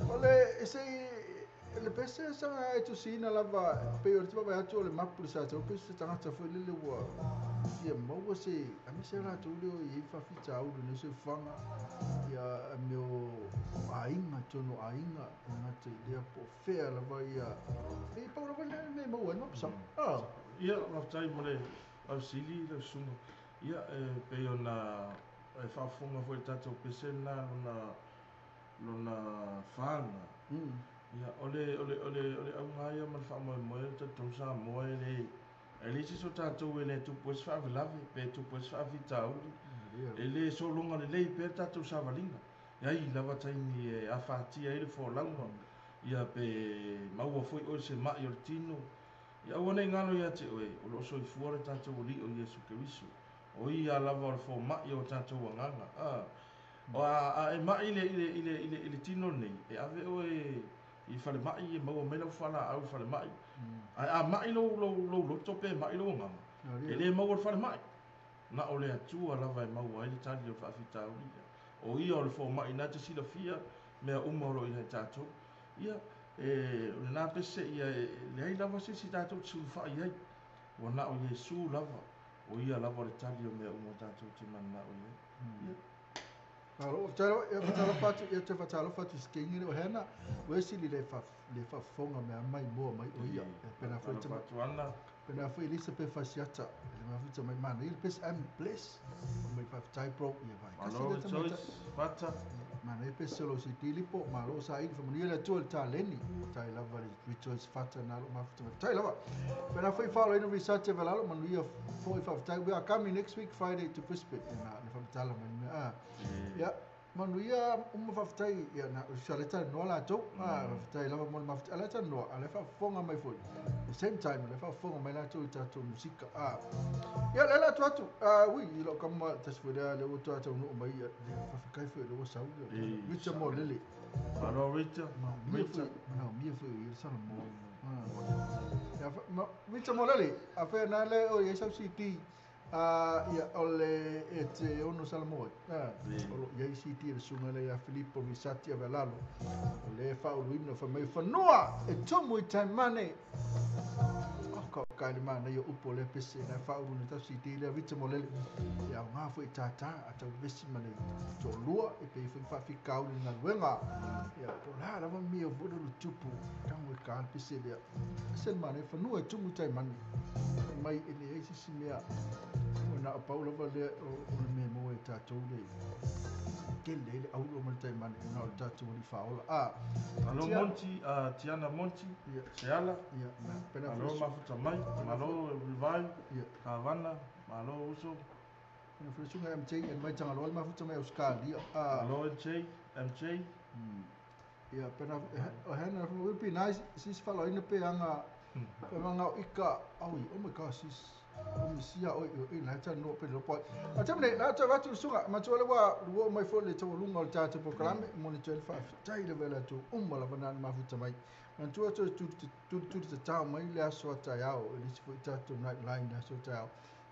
O le, se i, le pese sa e tusiina lava, pei o le vaavaai atu o le mapu i le sa tau, pei se tagata foi lele ua fia maua se, aemaise lava latou lea e i ai faafitauli o lenei soifuaga, ia mea o aiga, totonu o aiga, e le gata i lea po o fea lava ia, e pau lava lea mea e maua ai le mapusaga. Ah. Ia, faafetai mo le faafesili lau susuga. Ia, e pei ona e faafofoga foi i le tatou pese lena lona, lona faga. Ia, o le, o le, o le, o le auga lava ia ma le faamoemoe o le talitonu Samoa e le, e leai se isi o tatou e le tupu ai se faalavelave, pe tupu ai se faafitauli. E le sologa lelei pea le tatou savaliga. E ai lava taimi e afatia ai le folauga, ia pe maua foi oe i se ma'i o le tino. Ia aua ne i galo ia te oe, o lo o soifua le tatou Alii o Iesu Keriso. O Ia lava o le fomai o tatou agaga. A, a, a e ma'i i le, i le, i le, i le, i le tino nei, e ave oe i falemai e maua mai lau fualaau i le falemai. Ae a ma'i lou, lou, lou loto pe ma'i lou agaga, e le maua i le falemai. Na o le Atua lava e maua ai le tali o le faafitauli lea. O Ia o le fomai na te silafia mea uma o lo o i ai tatou. Ia, e, o lena pese ia e leai lava se isi tatou te sulufai i ai. Ua na o Iesu lava, o Ia lava o le tali o mea uma tatou te mananao i ai. Ia. Malo, faafetai lava. Ia, faatalofa atu, ia toe faatalofa atu i si keiki lea o Hannah, ua ese le le faafofoga mea mai moa mai o ia. E pena foi Faatalofa atu Ana. Pena foi Elisa pe Fasiata, e le mafuta mai manaia le pese, I'm blessed. Mai faafetai bro, ia vai. Kasi Malo le tamaita. Rejoice, Fata. Manaia pese o lou CD lipo, malo saili, faamanuia le Atua i le taleni. Tai lava le Rejoice Fata na lo mafuta mai. Tai lava. Pena foi faaloina Risate Valalo, manuia foi faafetai. We are coming next week Friday to Brisbane. Ia na le faamatala mai le mea. Ah. Ia, manuia uma faafetai ia na sa le talanoa latou. Ah, faafetai lava mo le mafuta. A le talanoa, a le faafofoga mai foi. The same time, le faafofoga mai latou i tatou musika. Ah. Ia, le la atu atu. Ah, ui, i lau kama tasi foi lea, le ua toe taunuu mai ia, le faafetai foi le ua sau. E, Richard Molele. Malo Richard. Manaomia foi, Richard. manaomia foi o ia le Salamo. Ah. Ia, Richard Molele, a fea na le o ia sau CD. Ia, o le e te ono Salamo ai. O lo iai CD le susuga lea ia Filipo Risati Avelalo. O le faauluina fai mai fanua e tumu i taimane. Oh, ka kai le manaia upu o lea pese na faauluina tau CD lea Richard Molele. Ia o ngā foi tātā a tau vesi ma le toalua e pei foi faafikauli le galuega. Ia po o le a lava mea foi lea o le tupu tango e ka le pese lea. Ese le manaia fanua e tumu i taimane. Fai mai e leai se isi mea o na o pau lava lea o le mea e maua e tatou le tele ai le auro ma le taimane na o le tatou alii faaola. Ah, Malo Tia- Monty, Tiana Monty, Ia. Seala, Ia, na, pena malo foi mafuta mai, malo Revive, Ia. Kavana, malo Uso, pena foi susuga MJ e mai Tagaloa le mafuta mai Australia. Ah, malo MJ, MJ, Ia, pena o Hannah will be nice sis faaloina pe anga pe manga o ika aui oh my gosh sis o misia oi oi la ta no pe lo po. A tamne la ta vatu suga matua le wa luo mai foi le taualuga o le tatou polokalame mo le toe faafetai le vela atu uma lava na mafuta mai. Manatua toe tuli tuli tatao mai le aso a taeao e le isi foi tatou night line le aso a taeao.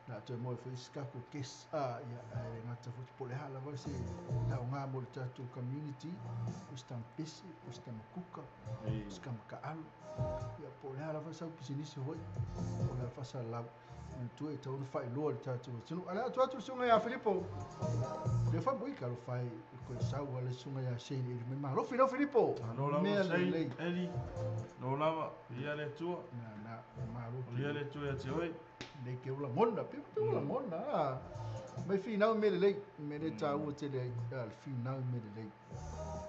Na toe moe foi isi tatou guest a ia ae le gata foi po o le a lava se taoga mo le tatou community po o se tamapese po o se tamakuka po o se tamakaalu ia po o le a lava sau pisinisi foi po o le a faasalalau. Tu e tau na whailoa le tātou tunu. Ala atu atu sunga ia Filipo. Le fa mui ka lo fai ko sau ale sunga ia Shane e me ma. Lo filo Filipo. Lo lava Shane Eli. Lo lava ia le tua. Na na ma lo. Ia le tua ia te oi. Le ke ula mona, pe te ula mona. Mai finau me le me le tāua te le al finau me le.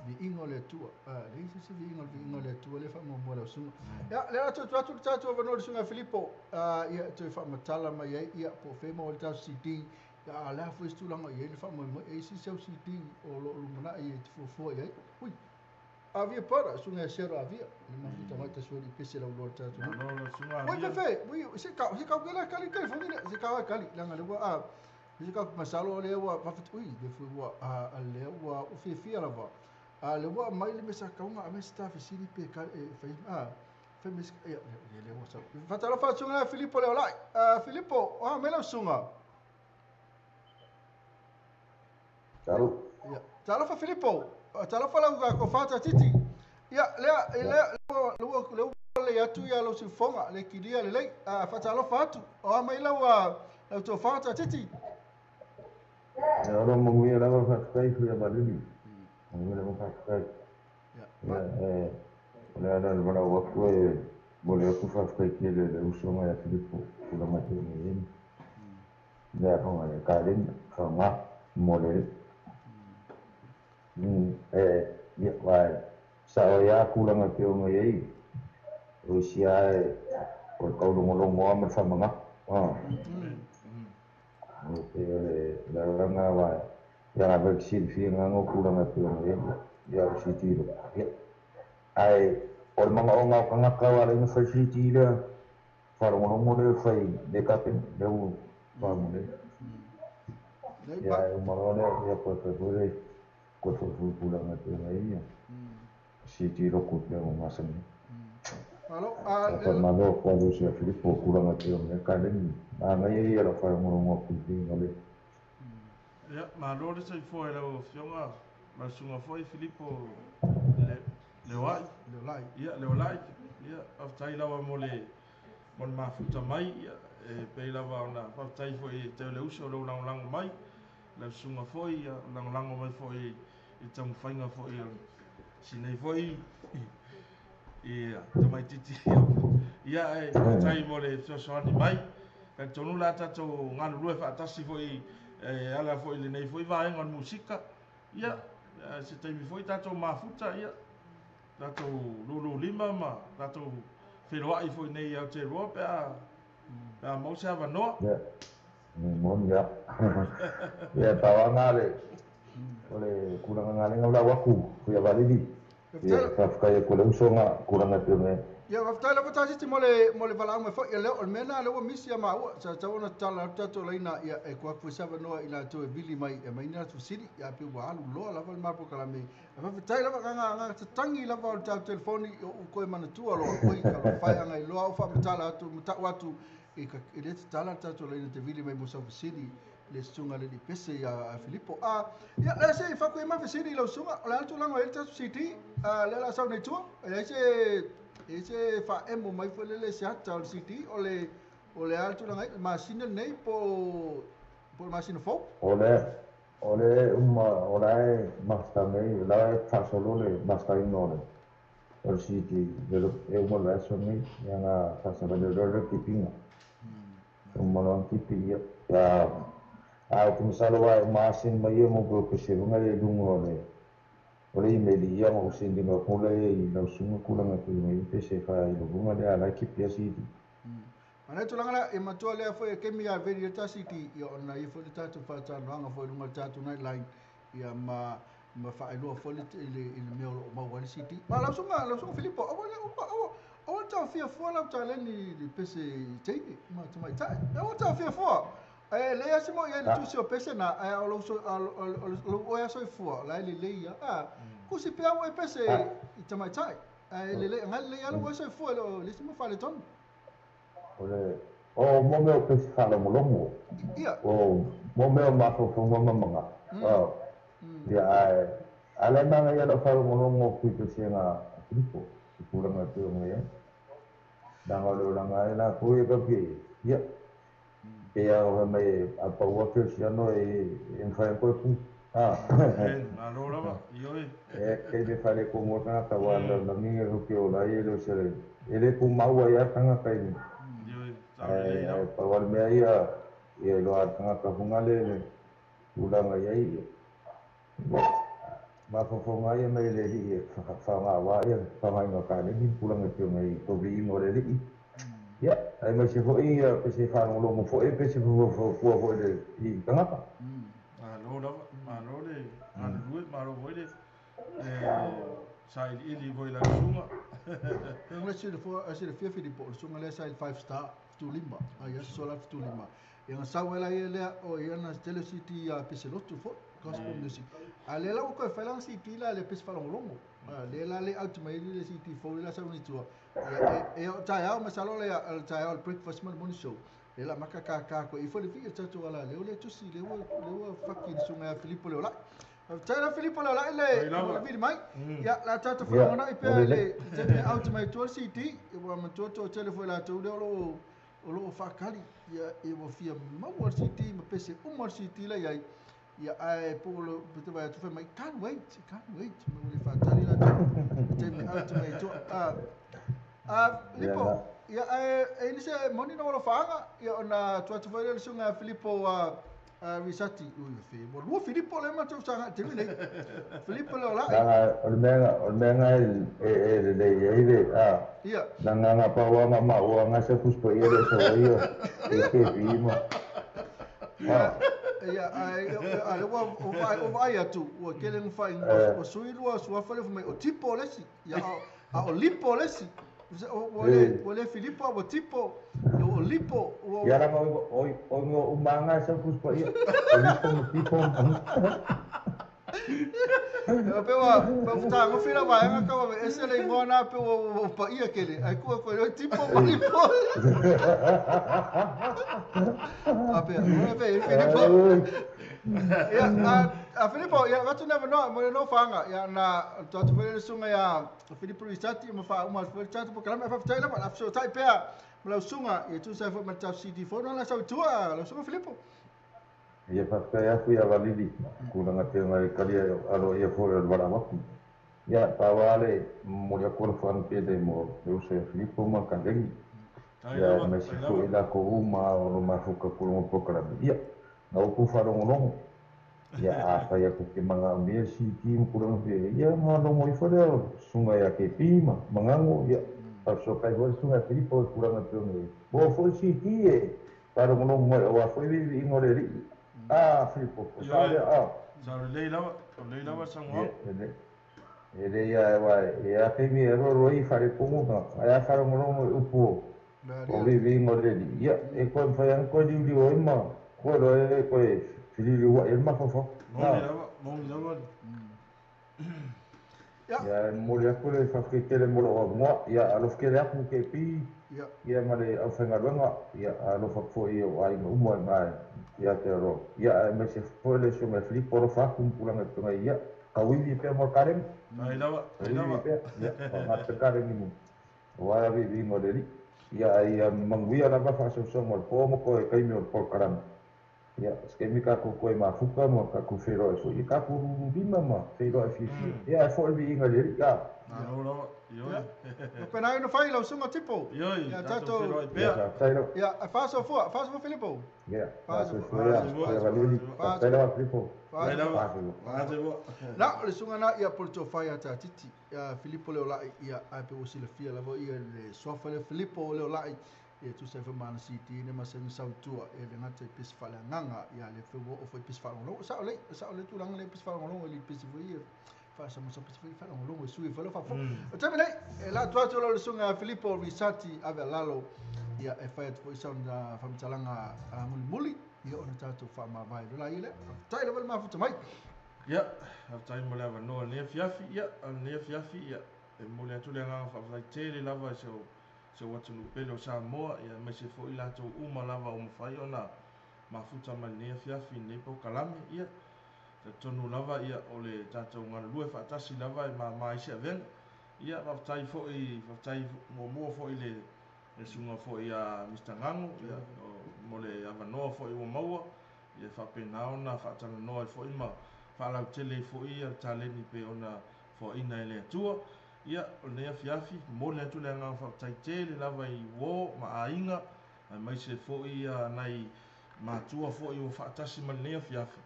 Vi ingo le tua. Le se vi ingo le tua le fa mo mo la sunga. Ya le atu atu atu atu avano le sunga Filipo. Ia te fa matala mai ia po fe mo le tau CD. Ya la fu stu langa ia le fa mo e si seu CD o lo lumana ia te fofo ia. Ui. Avia para sunga sero avia. Le ma futa mai te sueli pese la lo tatu. No lo sunga avia. Ui fe ui se ka la kali kali fo ni se ka kali langa le wa se ka masalo le wa fa ui le fu wa a le wa o fe fi lava. A le wa mai le mesa kaunga a me staff sili pe ka e fa a fe mes e le wa sa. Fa tala fa sunga Filipo le ola. Filipo, o me la sunga. Ciao. Ya. Tala fa Filipo. Tala fa la ko fa titi. Ya le le le le atu ya lo si fonga le kilia le le fa tala fa atu. O mai la wa la to fa titi. Ya lo mo ngi la fa kai fu ya balili. Mo le fa kai. Ya le la la wa ku e mo le ku fa kai ke le uso ma ya Filipo ku la ma te ni. Ya ko le ka len fa ma mo le ya wa sa ya ku la ma te o ngi o si ai o ka lo lo mo ma fa ma ah. O te le la la wa ya la vaccine fi nga ngo ku la ma te o ngi ya o si ti lo. Ai o mga o nga ka nga ka wa le fa si ti le fa lo mo le fa le ka pe le u fa mo le. Ya o ma le ya po po le ko fo fu ku la ma te ngi si ti lo ku le mo ma sa ni. Alo a ma lo ko lo si Filipo ku la ma te ngi ka le ni a ngai ia la fa mo mo ku ti le. Ya ma lo le sai fo le o fionga ma sunga fo Filipo le le wai le lai ia le lai ia aftai lava mo le mo ma futa mai ia e pe lava ona aftai fo e te le uso lo lang mai la sunga fo ia lang lang mai fo e tau fainga fo e sinei fo ia tamai titi ia e aftai mo le sosoani mai ka tonu la tatou ngalu lue faatasi fo e ala fo le nei fo vaenga musika ia se taimi fo tatou mafuta ia tatou lulu lima ma tatou feloai foi nei au te roa pe a mau se avanoa. Ya, mon ya. Ya tawanga le ole kuranga ngale ngau la waku ya validi. Ya fa ko le usonga kuranga te me. Ya waftai la waftai mole mole vala mai foi le o mena le o misi ma o sa sa ona tala tato leina ya e ko fu sa no ila to vili mai e mai na tu siri ya pe wa alu lo la val mapo kala me waftai la nga nga tangi la val ta telefoni o ko e mana tua lo ko i ka lo fai anga lo o fa matala atu mata watu e ka ile tala tato leina te vili mai mo sa siri le sunga le pese ya Filipo a ya la se fa ko e ma siri lo sunga la tu la ngo ta city le la sa nei tu e se ese fa emo mai foi le se ata o city o le alto la masina nei po po masina fo ole ole uma ora masta nei la fa solo le masta in o city de lo e uma la so nei ya na fa sa de lo tipinga uma lo tipi ya a o começar o masin mai mo pro que se unga le dungo le ole imeli ia mo sindi mo kula e la sunga kula nga ku me pese fa i lo bunga le ala ki pia siti. Ana tulanga la e matua le fo e kemi a veri ta siti ia ona i fo le tatu fa ta noanga fo lunga tatu night line ia ma ma fa e lo fo le le me o ma wali siti. Ma la sunga Filipo o le o o ta fia fo la ta le ni le pese teine ma ta mai ta o ta fia fo. Le ia se mo ia le tusi o pese na o lo o o ia soifua la le le ia a kusi pea o e pese i tamaitai le le ngal le ia lo soifua lo le se mo fale ton o le o mo meo pese fala mo longo ia o mo meo ma fo fo mo manga o ia ale manga ia lo fala mo longo ku pese na Filipo ku langa te o ia danga lo langa la ku e ka pi ia Pe a mai a paua Feliciano e mfai koe pu. Malo lava, ioe. E ke me fale ko mo tangata wa na minga ho ke ola e le se e le ku maua ia tangata i. Ioe, sa le lava. Pa wa mea ia ia lo a tangata hunga le ulanga ia i. Ma fofonga ia mai le li e whakawhanga wā ia whanga inga ka lengi pulanga te ngai tobi ingo le li. Ia, ai mai se foi ia pe se whango foi pe se fua foi le i tangata. Malo lava, malo le galulue, malo foi le sailiili foi la susuga. Pega le silafia Filipo, o le susuga lea sa i le 5 star 75, ai aso la 75. Ia na sau ai la ia lea o ia na tele CD a Peselotu foi, gospel music. A lea la ua toe fai lana CD la le pese faalogologo. Lea la le out mai le CD fou la sau ni tua. Ia e o taeao masalo le taeao le breakfast ma le morning show. Le la maka ka ko ifo le fi tatu ala le le tusi le ua faki le susuga ia Filipo Leolai. Faafetai la Filipo Leolai le vili mai. Ia la tatou faalogona i pea le teme out mai tua le CD. Ua matua toa tele foi latou lea o loo whakali ia e ua fia maua le CD ma pese uma le CD la iai. Ia ae po lo te vai atu mai can't wait ma ua le whakali la teme out mai tua. Filipo, ia ae e nise moni na walo whaanga ia ona tua atu foi le susuga Filipo Risati. Ui fe ua lua Filipo le matou saga temi nei. Filipo le olai. O le mea e le i le a. Ia. Na nganga pa wa ma wa nga se kuspo ia le sa ia e ke fi ma. Ia ai a le ua o vai atu ua kele ngwhai o sui lua suafa le mai o tipo lesi. Ia a o lipo lesi. O le Filipo o tipo o lipo o ia la o o manga sa kuspo ia o lipo mo tipo. Pe wa pa ngo fila wa nga ka wa ese le ngona pe o pa ia kele ai ku ko tipo mo lipo. A pe o pe Filipo. Ia a Filipo ia vatu na no mo no fanga ia na to atu le sunga ia Filipo Risati mo fa uma foi tatu po kalama fa tai la la so tai pea mo la sunga ia tu sa foi ma ta CD fo na sa tua la sunga Filipo. Ia faafetai aku ia valili kulaga te ngai kalia alo ia foi o le valaau ia paua le momoli aku o le faanupele mo le uso ia Filipo ma Kalegi ia maisi fo'i lakou uma o lo mafuka kulaga polokalame ia na upu faalogologo ia afai aku ke magaumia CD ma kulaga pea ia malogo ifo lea o susuga ia Kepi ma Magago ia faasokai foi le susuga ia Filipo e kulaga pea mo foi CD e faalogologo mai auā foi viiviiga o le alii. Ah, Filipo, o sa lea, ah. Sa lelei lava, o lelei lava saunoaga. E le ia e wa, e a kaimi e roa i wharepongo ka, ai a wharongolongo e upu o viiviiga o le alii. Ia, e koe mwhai anga koe liuliu ai ma, koe roa e koe whiririu ai e mawhawhau. Moni lava, moni lava. Ia, momoli aku le whawhaketele mo loo amoa, ia, alofukele aku ke pi, ia ma le auwhaingaluega, ia, alofa foi o aiga uma i ngā ia te aro. Ia, mai se foi le susuga Filipo alofa aku mpulaga i tonga ia, kauivi pea mo le kalegi. Ai lava, ai lava. Pea, ia, whangata kalegi mo. O aia viiviiga o le alii. Ia, ia manuia lava whaasausaga o le pō mo koe kaimi o le polokalame. Ia, se kaimi kākou koe mafuka ma kākou wheroa e foi. Ia kākou rururima ma wheroa e fiafia. Ia, e foi le viiga le alii. Ia. Malo lava, ioi. O pena ino fai lau susuga tipo. Ioi, Ia tatou tatou wheroa i pea. Ia, faasofoa, faasofoa Filipo. Ia, faasofoa ia, valili. Faafetai lava Filipo. Faafetai lava. Faasofoa. Na, o le susuga na ia po le tofai a tatiti. Ia Filipo Leolai, ia ai pe ua silafia lava ia le suafa le Filipo Leolai. Ia tusa e mana CD ne masenga sautua e le ngata i pese faaleagaga ia le fe ua o foi pese faalogologo. Sao le tulaga le pese faalogologo le pese foi ia faasamasa pese foi faalogologo e sui foi le faafo. O taimi nei, e la atu atu le susuga Filipo Risati ave a lalo ia e fai atu foi sauna faamatalaga mulimuli ia ona tatou faamavae lola ia lea. Faafetai lava le mafuta mai. Ia, faafetai mo le avanoa lenei afiafi, ia, lenei afiafi, ia, e momoli atu le agaga faafetai tele lava e se o atunuu pele o Samoa, ia maise foi latou uma lava o mafai ona mafuta mai lenei afiafi lenei polokalame, ia, talitonu lava ia o le tatou galulue faatasi lava e māmā ai se avega. Ia, faafetai foi, faafetai muamua foi le susuga foi a Mr. Gago, ia, o mo le avanoa foi ua maua, ia faapena ona faatalanoa ai foi ma faalautele ai foi ia taleni pei ona foaina e le Atua. Ia, o lenei afiafi, momoli atu le agaga faafetai tele lava i uo ma aiga, aemaise foi ia nai matua foi ua faatasi ma lenei afiafi.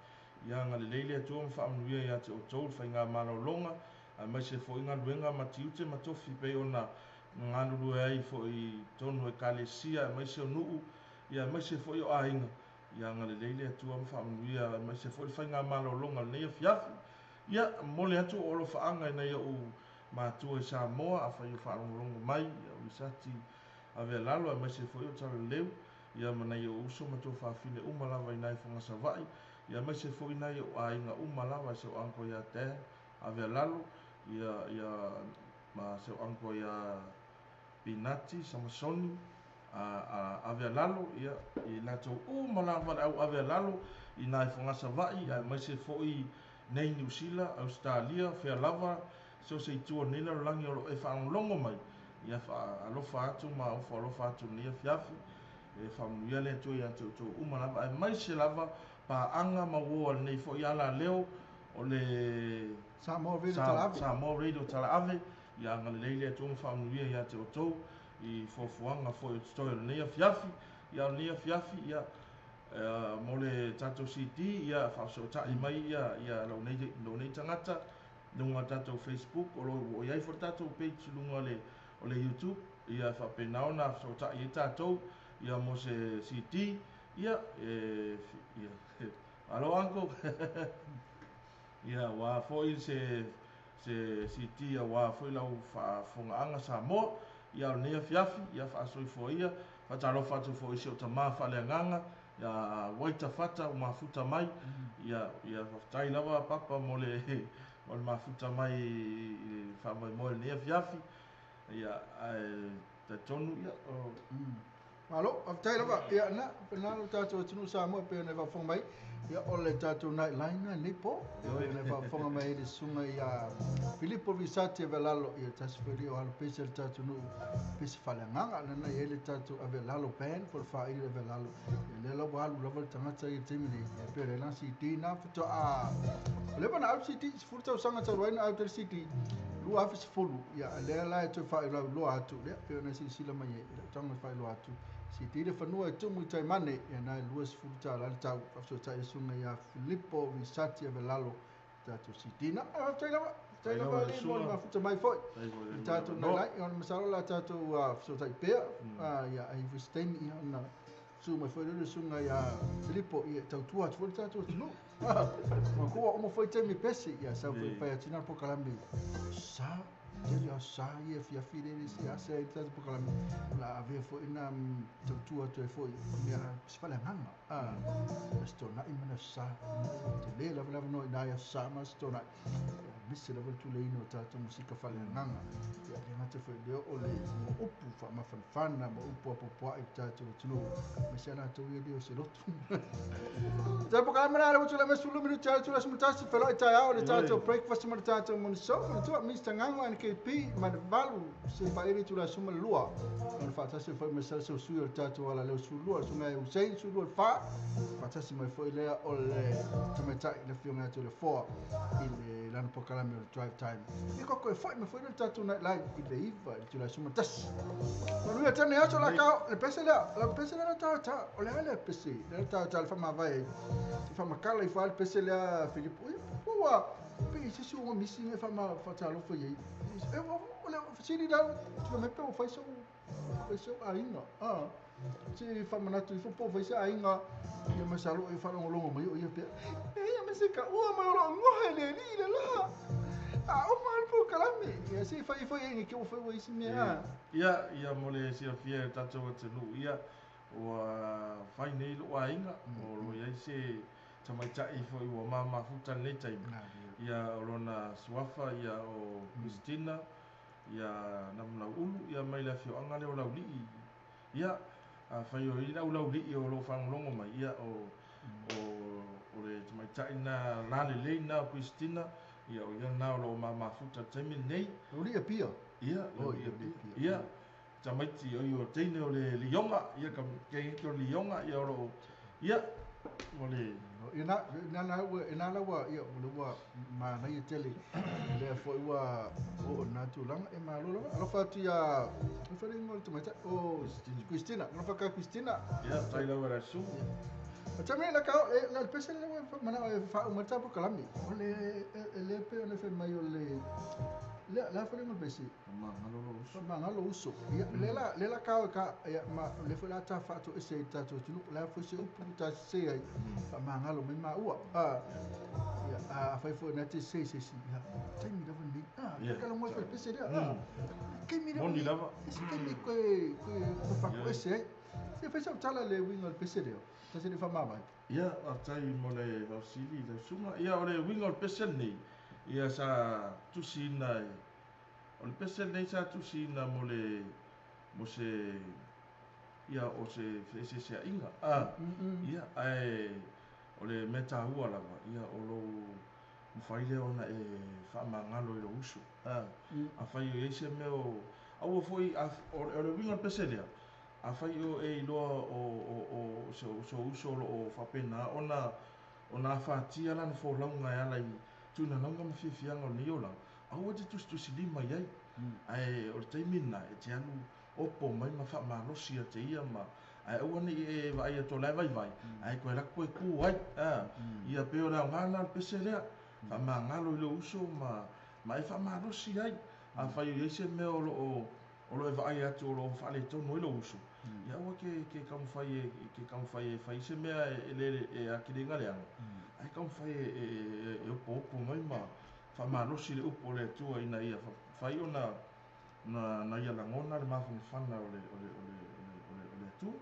Ia agalelei le Atua ma faamanuia ia te outou le faigamalologa, aemaise foi galuega ma tiute ma tofi pei ona galulue ai foi i totonu o Ekalesia, aemaise o nuu, ia aemaise foi o aiga. Ia agalelei le Atua ma faamanuia, aemaise foi le faigamalologa o lenei afiafi. Ia, momoli atu o alofaaga i nai ou matua i Samoa, afai o faalogologo mai, ia o Lisati Avealalo, aemaise foi o Talaleu, ia ma nai ou uso ma tuafafine uma lava i nai Fogasavaii, ia aemaise foi nai ou aiga uma lava, si ou uncle ia Dan Avealalo, ia ia ma si ou uncle ia Pinati Samasoni a Avealalo, ia i latou uma lava le au Avealalo i nai Fogasavaii, aemaise foi nei Niu Sila, Ausetalia, fea lava so o se itu o lenei lalolagi o lo o e faalogologo mai, ia faalofa atu ma ofo alofa atu i lenei afiafi. E faamanuia le Atua ia te outou uma lava, aemaise lava paaga ma uo a lenei foi alaleo o le Samoa Radio Talaave. Samoa Radio Talaave. Ia agalelei le Atua ma faamanuia ia te outou i fuafuaga foi o totoe o lenei afiafi. Ia o lenei afiafi, ia mo le tatou CD, ia faafesootai mai ia ia lou nei lou nei tagata luga o le tatou Facebook, o lo o i ai foi le tatou page luga o le o le YouTube, ia faapena ona fesootai ai tatou ia mo se CD. Ia e ia alo uncle ia ua foi se se CD aua foi lau faafofogaaga Samoa. Ia o lenei afiafi, ia faasoifua ia, faatalofa atu foi i si ou tamā faaleagaga ia Waita Fata ua mafuta mai. Ia ia faafetai lava papa mo le mo le mafuta mai i le faamoemoe i lenei afiafi. Ia ae talitonu ia o Malo, faafetai lava. Ia, na, na lo tatou atunuu Samoa pei ona e faafofoga mai, ia o le tatou night line na lenei po. Pei ona e faafofoga mai le susuga ia Filipo Visati Avelalo, ia tasi foi lea o alo pese le tatou nuu pese faaleagaga, lana e i ai le tatou Avelalo Band po o le faaili Avelalo. Ia lea la ua alu lava le tagata i le taimi nei, ia pei o le la CD na faatoa ua leva ona au CD, 10 tausaga talu ai na au le CD, 2010. Ia lea la e toe faailoa atu lea pei ona silasila mai ai, le tago e faailoa atu CD le fanua e tumu i Taimane, ia na e $20 le tau. Faafesootai le susuga ia Filipo Visati Avelalo tatou CD na. Faafetai lava, faafetai lava le mo le mafuta mai foi i tatou nai lai, ona masalo la tatou fesootai pea, ia ai foi se taimi ia ona susu mai foi le susuga ia Filipo ia tautua atu foi le tatou atunuu. Ma kua uma foi taimi pesi, ia sau foi fai atu na polokalame sa tele a sa ia fiafi le le se ase ai tatou polokalame la avea foi na tautua atu ai foi mea se faleagaga a se tonai ma na sa tele lava lava no ina ia sa ma se tonai misi lava le tuleina o tatou musika faleagaga. Ia le gata foi lea o le upu faamafanafana ma upu apoapoai i tatou atunuu aemaise a latou ia le o se lotu. Te polokalame na le utu le mesulu minuti ale tula sumutasi feloi taeao le tatou breakfast ma le tatou morning show. Manatua Mr. Gango NKP ma le valu se paeli tula suma le lua. Ona faatasi foi ma sala sui o le tatou ala leo sulua, le susuga ia Hussein sulua le fa. Faatasi mai foi lea o le tamaitai le afioga ia Toleafoa i le lana polokalame o le drive time. I koko e foi mai foi le tatou night live i le 9 i le tula suma tasi. Manuia tane aso la kao le pese lea, la pese lea ta ta o le ale pese, le ta ta le whamavae ai. Se whamakala i wha le pese lea Filipo. Ui, ua, pe se si ua misi ngai whama whatalofa i ai. E, o le fesili la, te wha mepe o whai sau aiga. Ah, se whamanatu i po whai se aiga, ia masalo e whalongolongo mai o ia pea. E ia me se ka ua mai o lo ngohe le li le la. A o ma le polokalame. Ia se whai whai e ke o whai ua isi mea. Ia ia mo le silafia e le tatou atunuu, ia ua fai nei lou aiga, o lo o i ai se tamaitai foi ua mamafuta lenei taimi. Ia o lona suafa ia o Christina ia Namunauulu ia mai le afioaga lea o Laulii. Ia afai o i ai le au Laulii o lo o faalogologo mai, ia o o le tamaitai lena lalelei lena o Christina, ia o ia lena o lo o mamafuta i le taimi lenei. Laulii Apia. Ia Laulii Apia. Ia tamaiti o i o teine o le lionga ia ka ke o lionga ia o lo ia o le ina ina la ua ina la ua ia o le ua manaia tele lea foi ua oo na tulaga e malo lava. Alofa atu ia fale mo le tamatai o Christina, alofa ka Christina. Ia tai lava la su. O tame la ka e la pese le mana e fa o mata po kalami. O le e le pe o le fe mai o le le la fale mo pese. Ma ngalo lo uso. Ma ngalo uso. Ia le la ka ka ia ma le fo la ta fa to ese ta to tunu la fo se upu ta se ai. Fa ma ngalo mai ma ua. Ah ia a fai fo na te se se si. Ia tai mi lava ni. Ah ka la mo fe pese le. Ah ke mi le. Lava. Se ke mi ko ko fa ko ese. Se fai sa tala le winga le pese le. Ta se le fa ma mai. Ia a tai mo le vausili le sunga. Ia o le winga le pese nei. Ia sa tusi na o le pese nei sa tusi na mo le mo se ia o se se se inga. Ah ia ai o le meta hua lava ia o lo mawhai lea ona e whaamangalo i lo uso. Ah a whai o eise mea o aua foi o le winga le pese lea. A whai o e iloa o se uso lo o whapena ona ona whaatia lana fōlaunga e ala i tūnanaunga ma fiafiaga o nei olaga aua te tusitusi lima i ai. Ae o le taimi lena e te alu opo mai ma faamalosi a te ia ma ae aua nei e vaai atu o lae vaivai ae koe lako koe ku ai. Ia pe o le aoga lena le pese lea faamagalo i lou uso ma e faamalosi ai. A fai o iai se mea o loo o lo e vaai atu o loo faaletonu ai lou uso. Ia aua ke taumafai e ke taumafai e fai se mea e le e akiliga leaga ae taumafai e opo opo mai ma faamalosi le upu o le Atua ina ia fai ona na ia lagona le mafanafana o le o le o le o le o le Atua.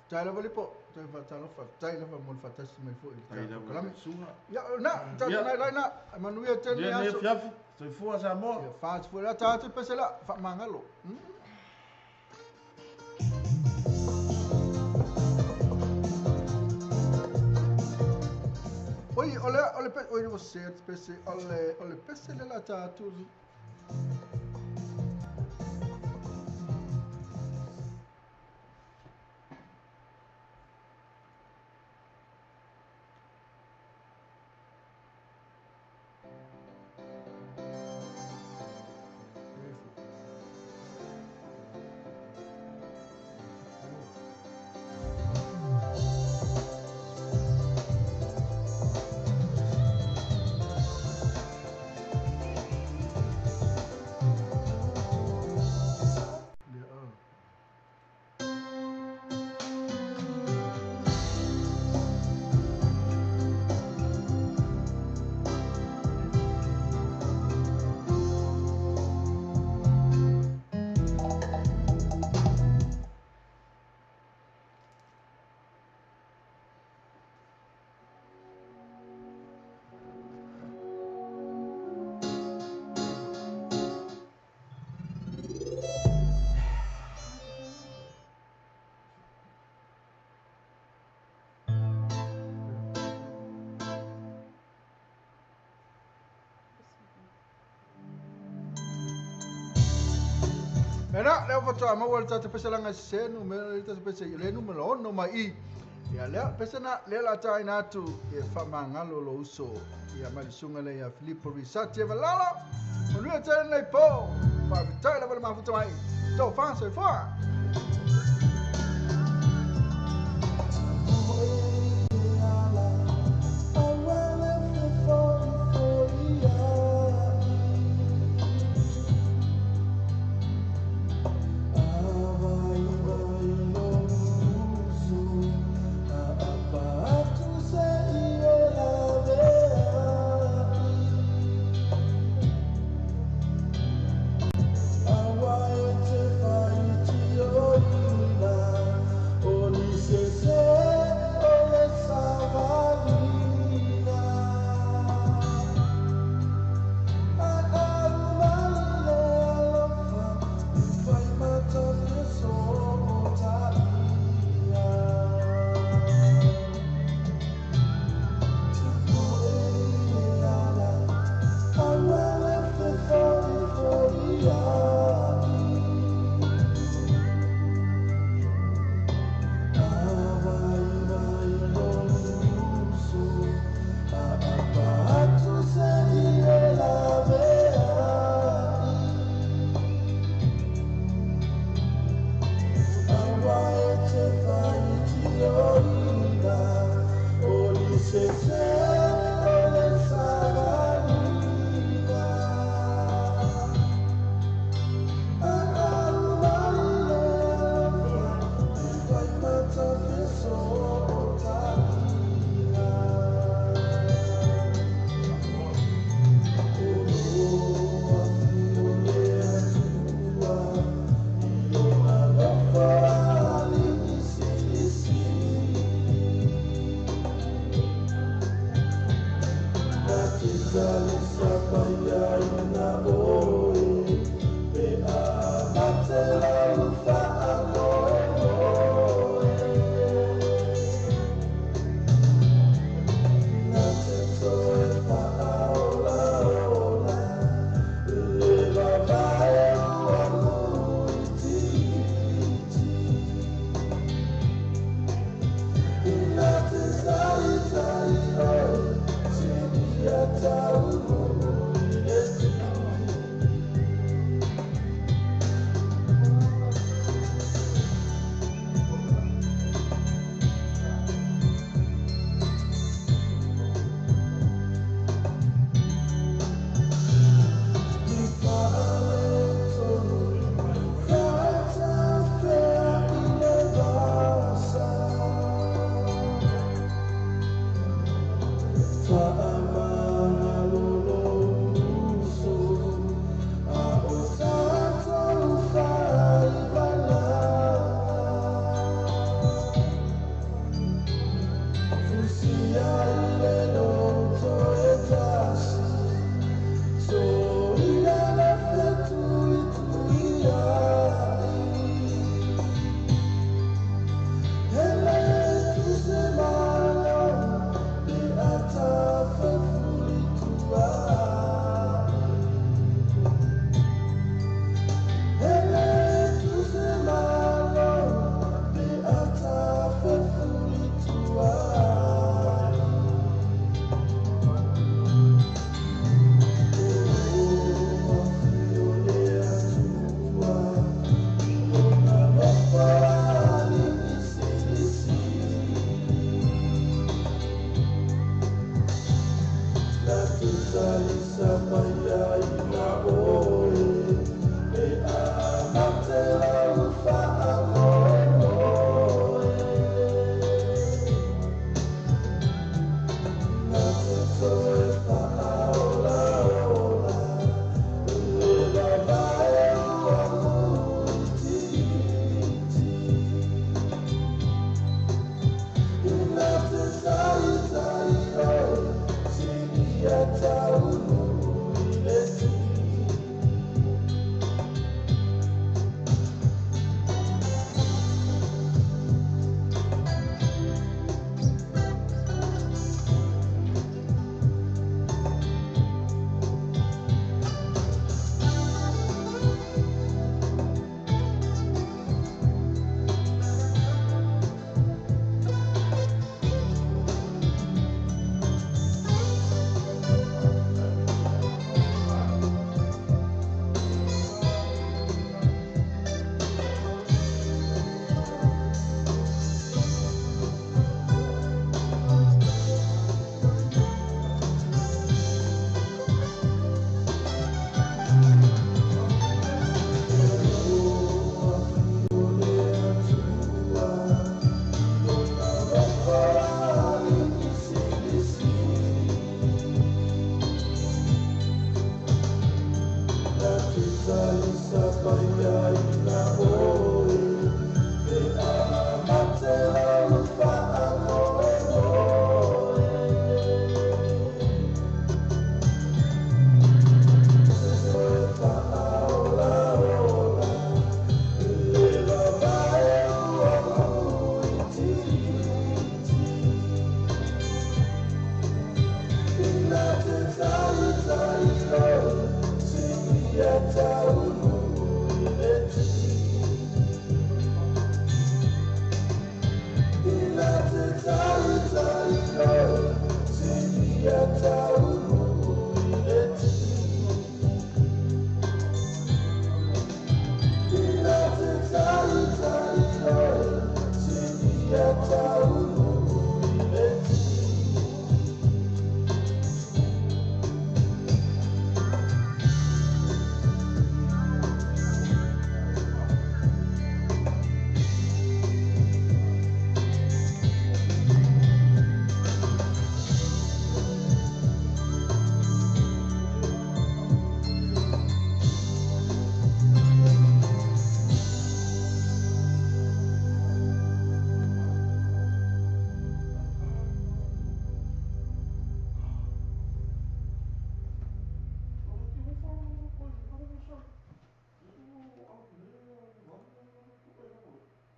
Tai lava lipo, tai whatalofa, tai lava mo le whatasi mai fo i le kalame. Ia, na, tātou nai lai na, manuia tēnei aso. Ia, fiafi, soifua Samoa. Ia, whātu la tātou pese la, whaamangalo. Oi, ole, ole, oi, o se, pese, ole, ole, pese le la tātou. Ena, lea whatoa maua le tātou pese langa se nu me le tātou pese le numero ono mai i. Ia lea pese na lea la tāina atu e whamangalo lo uso. Ia mai sunga le ia Filippo Risati e valala. Manuia tēnei pō. Whaapitai lava le mafuta mai. Tō whanso i wha. Why Salisa,